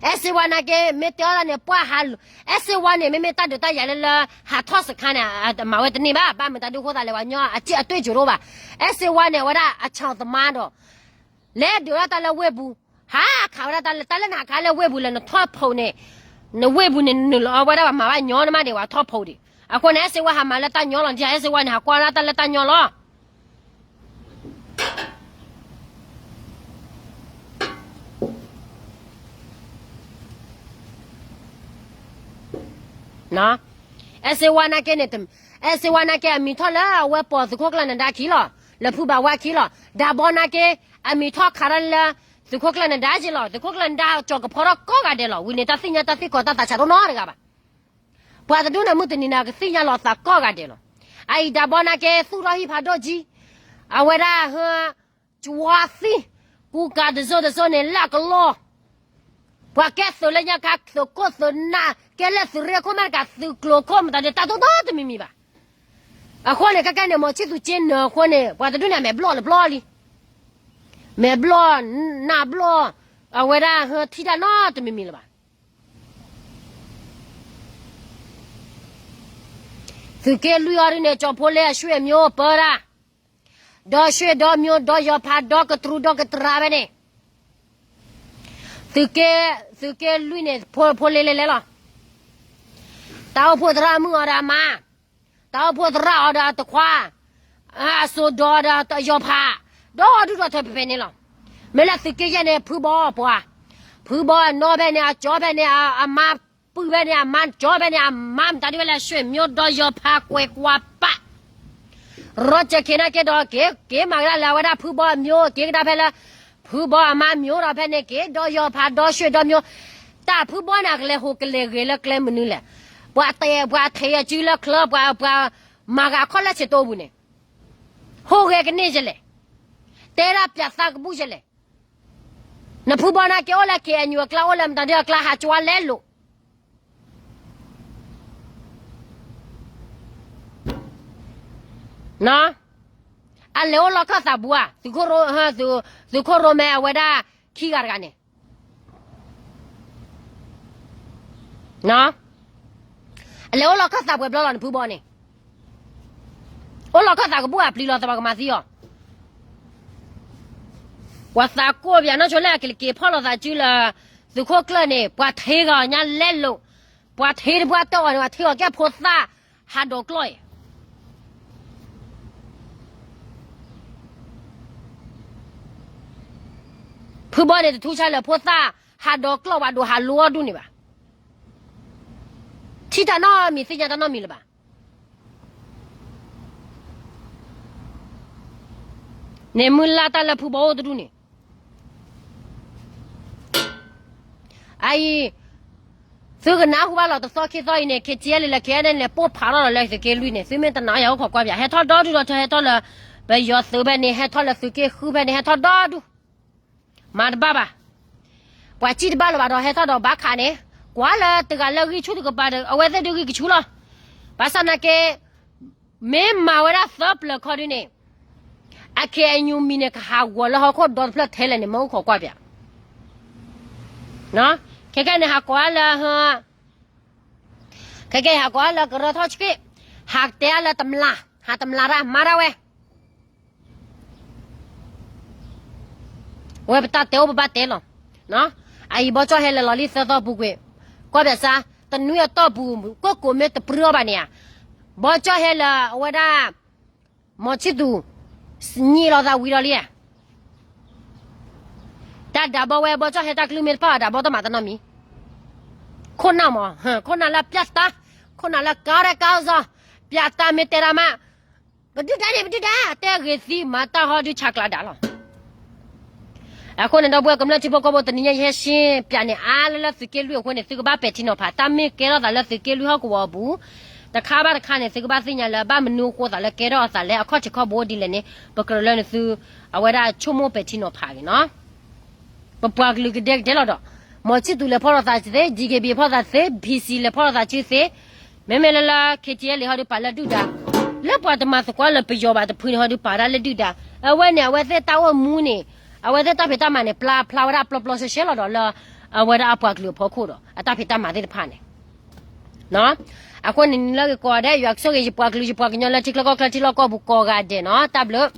အဲၣ်စ့ဝါနာ်က့ မ့ၢ်တဲအီၤဒၣ်န့ၣ် ပှၤဟးလူၤ, အဲၣ်စ့ဝါန့ၣ် မ့မ့ၢ်တၢ်ဒုးတၢ်ယၤလၢလၢ ဟးထီၣ်စခါန့ၣ် မၤဝဲတန့ၢ်ဘၣ်, ဘၣ်မတၤဒုးအဃိသတးလဲၣ် ပှၤကညီအစ့အတွ့ၢ်စၢၤတအိၣ်ဘၣ်. အဲၣ်စ့ဝါန့ၣ် အဝဲဒၣ်အဆီၣ်သမါဒီး လဲၤဒုးဒၣ်တၢ်လၢဝ့ၢ်ပူၤ, ဟးခးဝဲဒၣ်တၢ်လၢ တၢ်လၢနဟးခးလၢဝ့ၢ်ပူၤလဲၣ် နထီၣ်ဖီးန့ၣ်, နဝ့ၢ်ပူၤန့ၣ် နနုာ်လီၤအီၤဝဲဒၣ် ပှၤမၤဘၣ်ညီနမးဒံး ပှၤထီၣ်ဖီးဒံး. အဃိန့ၣ် အဲၣ်စ့ဝါဟးမၤလၢတၢ်ညီလီၤ, အဲၣ်စ့ဝါန့ၣ် ဟးကွၢ်ဒၣ်တၢ်လၢတၢ်ညီလီၤ. အဲၣ်စ့ဝါနာ်က့န့ၣ်, အဲၣ်စ့ဝါနာ်က့ အမံၤထီၣ်လၢအဝဲပိာ်သုးခိၣ်ကျၢၢ်နဒါခံလီၤ, လၢဖုဘၣ်ဝါခံလီၤ. ဒးဘီနာ်က့ အမံၤထီၣ်ခးထီၣ်လၢ သုးခိၣ်ကျၢၢ်နဒါက့လီၤ. သုးခိၣ်ကျၢၢ်နဒါကၠီၤကဖီထီၣ်ကိးဂၤဒဲးလီၤ. ဝံၤန့ၣ် တၢ်သ့ၣ်ညါတၢ်သ့ၣ်ကီးတၢ်သးဆးတအိၣ်နီတဂၤဘၣ်. ပှၤတဒူၣ်န့ၣ် မုၢ်တနံၤန့ၣ် ကသ့ၣ်ညါလီၤသးကိးဂၤဒဲးလီၤ. အအံၤဒးဘီနာ်က့ သူၣ်ထီၣ်ဟံၣ်ဖးဒိၣ်ကံ, အဝဲဒၣ်ဟၢ ကဝါသံ, ကူကၤတစိၢ်တစိၢ်န့ၣ် လၢအကလီၢ်, ပှၤကဲသုးလၢညါခါ သုးခိၣ်သုးနၢ် ကဲလၢသုးရ့ၣ်ခိၣ်မ့ၢ်တကး သုးကျိၤခိၣ်မတၤဒုး တၢ်တအိၣ်နီတမံၤမံၤဘၣ်. အဃိန့ၣ် ခဲကဲန့ၣ် မ့ၢ်ဆံၣ်သူးက့နၢၤအဃိန့ၣ် ပှၤတဒူၣ်န့ၣ် အမဲာ်ဘျီၣ်လၢဘျီလံ, မဲာ်ဘျီၣ်, နၢ်ဘျီၣ်, အဝဲဒၣ်ဟၢထံၣ်တၢ်နီတမံၤမံၤလၢၤဘၣ်. သုးက့လွံၢ်အီၤဒုန့ၣ် ကၠီဖိလ့အရွှေမျိုးပၢတၢ်, ဒီရွှေဒီမျိုး ဒီယီၤဖး ဒီကတြူ ဒီကတြၤဖဲန့ၣ်, သုးက့, သုးက့လွံၢ်န့ၣ် ဖိ, ဖိလ့လဲၤလဲၤလီၤ. တၢ်အိၣ်ဖှိၣ်သရၣ်မုၣ်အီၤဒီးအမါ, တၢ်အိၣ်ဖှိၣ်သရၣ်အီၤဒီးတခွါ, အစိဒီးဒီးယီၤဖး, ဒီဒူၣ်ဒီထၢဖဲဖဲန့ၣ်လီၤ. မ့ၢ်လၢသုးက့ယဲၢ်န့ၣ် ဖုဘီပှၤ, ဖုဘီအနီၢ်ဖဲန့ၣ် အကၠီဖဲန့ၣ် အမါပုၢ်ဖဲန့ၣ် အမါကၠီဖဲန့ၣ် အမါမတၤဒုးဝဲလၢ ရွှေမျိုး ဒီယီၤဖး ကွဲးကွာ်ပၢ် ရီကၠၢၢ်ခ့နာ်က့ဒီး က့ၤ, က့ၤမၤကဒါလၢအဝဲဒၣ်ဖုဘီအမျိုး က့ၤကဒါဖဲလၢ ဖုဘီအမါမျိုးဒီးဖဲန့ၣ်က့ၤ ဒီယီၤဖး ဒီရွှေ ဒီမျိုး, တၢ်ဖုဘီန့ၣ် အကလဲၤဟူးကလဲၤဂဲၤလၢကျဲမနုၤလဲၣ်. ပှၤတဲ, ပှၤထဲးအစုလၢချၢ ပှၤ, ပှၤမၤဂၤခီၣ်လၢဆ့တိပူၤန့ၣ် ဟူးဂဲၤကန့ၢ်ယလဲၣ်. တဲဒၣ်ပၠးသးကဘူၣ်ယလဲၣ်. နဖုဘီနာ်က့အိၣ်လၢ ခ့ၣ်အဲၣ်ယူၣ် အကျါ အိၣ်လၢမတၤဒုးအကျါ ဟးကွၢ်လဲလိာ် အလဲၤအိၣ်လီခၢၣ်သးပူၤဧါ, သုးခိၣ်ရိ, သုးခိၣ်ရိမဲအဝဲဒၣ်ခံဂၤတဂၤန့ၣ်, အလဲၤအိၣ်လီခၢၣ်သးပှဲၤဘျီလီၤ နဖုဘီန့ၣ်, အိၣ်လီခၢၣ်သးကဘူၣ်ဧါ ပျံၤလီၤသးပှၤကမၤသံအီၤ, ပှၤသးကိၢ်ပယၤနီၢ်ဆိလၢအက့ၤဖီၣ်လိာ်သးစုလၢ သုးခိၣ်ကျၢၢ်န့ၣ် ပှၤထ့ဂၤအီၤညါလဲလိာ်, ပှၤထ့တပှၢ်တၢၢ်အီၤန့ၣ် ပှၤထ့ဂၤအီၤကဲဖိသၣ်ဟးဒီးကျီၢ်အံၤ ဖုဘီန့ၣ် တထူဆါလၢဖိသၣ်ဟးဒီးကျီၢ် ပှၤဒိးဟးလိအီၤဒူၣ်န့ၣ်ဘၣ်. ထံၣ်တၢ်နီတမံၤ သ့ၣ်ညါတၢ်နီတမံၤလၢၤဘၣ်. န့ၣ်မုၢ်လၢ်တၢ်လၢဖုဘီအိၣ်တဒူၣ်န့ၣ် အအံၤ သုကနၢ်ဟူဘၣ်လီၤ တသီခံသီအံၤန့ၣ် KTLA လၢ KNLA န့ၣ် ပိၢ်ဖးထီၣ်လီၤလၢသုးက့လွံၢ်န့ၣ် သုမ့ၢ်တနာ်ယၤအိၣ်ခိးကွၢ်ပၠး ဟဲထီၣ်ဒီဒူၣ်ဒီး ထၢဟဲထီၣ်လၢ ပယီၤသုးဖဲန့ၣ် ဟဲထီၣ်လၢသုးက့ဃုဖဲန့ၣ် ဟဲထီၣ်ဒီဒူၣ် မၤတဘၣ်ဘၣ် ပှၤစံၣ်တဘၣ်လၢၤဘၣ်ဒီး ဟဲထီၣ်ဒီးဘၣ်ခးန့ၣ် ကွၢ်လၢတဂၤလၢဂံၢ်ဆူၣ်တကပၤဒီး အဝဲသ့ၣ်ဒုးဂံၢ်ကဆူၣ်လီၤ ဘၣ်ဆၣ်နာ်က့ မ့ၢ်မၤဝဲဒၣ်သၢပျၢၤခီဒုန့ၣ် အ KNU မံၤန့ၣ် ကဟးဂီၤလၢဟီၣ်ခိၣ်ဒီတဖျၢၣ်ထဲလဲၣ်န့ၣ် မ့ၢ်အိၣ်ခိးကွၢ်ပၠး ခဲကဲန့ၣ် ဟးကိးအါလၢ ခဲကဲဟးကိးအါလၢကရၢထီၣ်ဆှံ ဟးတဲအါလၢတမျး ဟးတမျးတၢ် မၤတၢ်ဝဲ ဝဲပတၢ်တဲအိၣ်ပဘၣ်တဲလီၤ အအံၤဘီကၠီၣ်ဟဲလၢာ်လီၤလံသၢသီပူၤကွံာ် ကွၢ်ပၠးစါ တနွံအတီၢ်ပူၤ ကိၣ်ကိးမ့ၢ်တပြၢအီၤဘၣ်န့ၣ်ဧါ ဘီကၠီၣ်ဟဲလၢာ်အဝဲဒၣ် မီၤဆံၣ်သူး ညံးလီၤသးဝံၤဒီးလံဧါ တၢ်ဒၣ်ဘီဝဲဘီကၠီၣ်ဟဲတၢ်ကလုၢ်မ့ၢ်တဖၣ်ဘၣ် ဒၣ်ဘီတမၤတနီတမံၤ ခိၣ်နၢ်မး ခိၣ်နၢ်လၢပၠၣ်တၢ် ခိၣ်နၢ်လၢကါရဲၣ်ကါစီၤ ပၠၣ်တၢ်မ့ၢ်တဲတၢ်မး ပဒုၣ်ဒါန့ၣ် ပဒုၣ်ဒါ တဲဂ့ၤသံမၤတၢ်ဟီဒုးဆးကျးဒၣ်လီၤ အဃိန့ၣ်ဒီပုၢ်ဝဲၢ်ကမျၢၢ်ထံဖိကီၢ်ဖိ တနံၤညါယဟဲရှင်းပြန့ၣ် အါလၢလၢသုးက့လွံၢ်အဃိန့ၣ် သုကဘၣ်ပဲာ်ထံနီၤဖး တၢ်မ့ၢ်ကဲထီၣ်သးလၢသုးက့လွံၢ်ဟီၣ်ကဝီၤအပူၤ တခါဘၣ်တခါန့ၣ် သုကဘၣ်သ့ၣ်ညါလၢ ဘၣ်မနုၤအဃိသးလၢကဲထီၣ်အသးလဲၣ် အခီၣ်ထံးခီၣ်ဘိဒ်လဲၣ်န့ၣ် ပကြၢးလၢနသု အဝဲဒၣ်ဆိကမိၣ်ပဲာ်ထံနီၤဖးဂ့ၤနီၤ ပပှၤကလုာ်ကဒဲကဒဲလီၤဒီး မီၤဆံၣ်သူးလဲၤဖီၣ်လိာ်သးသ့ DKBA ဖီၣ်သးသ့ PC လဲၤဖီၣ်လိာ်သးစုသ့ မ့မ့ၢ်လၢလၢ KTLA ဟီဒုးပာ်လၢဒုၣ်ဒါ လၢပှၤတမၤသကိးလၢပယီၤဘၣ်တဖုန့ၣ်ဟီဒုးပာ်ဒၣ်လၢဒုၣ်ဒါ အဝဲန့ၣ် အဝဲသ့ၣ်တၢ်အိၣ်မူန့ၣ် အဝဲသ့ၣ်တၢ်ဖံးတၢ်မၤန့ၣ် ပျၢ်ဖျါဝဲဒၣ်ပျီပျီဆှဲဆှဲလီၤဒီးလၢ အဝဲဒၣ်အပှၤကလုာ်အဖီခိၣ်ဒီး အတၢ်ဖံးတၢ်မၤသ့ၣ်တဖၣ်န့ၣ် အဃိန့ၣ် နံၤလၢဂ့ၤကိးဂၤဒဲး ယွၤကဆိၣ်ဂ့ၤယပှၤကလုာ် ယပှၤကညီလၢထံချၢကီၢ်ချၢထံလီၢ်ကီၢ်ပူၤကိးဂၤဒဲးနီၤ တၢ်ဘျုး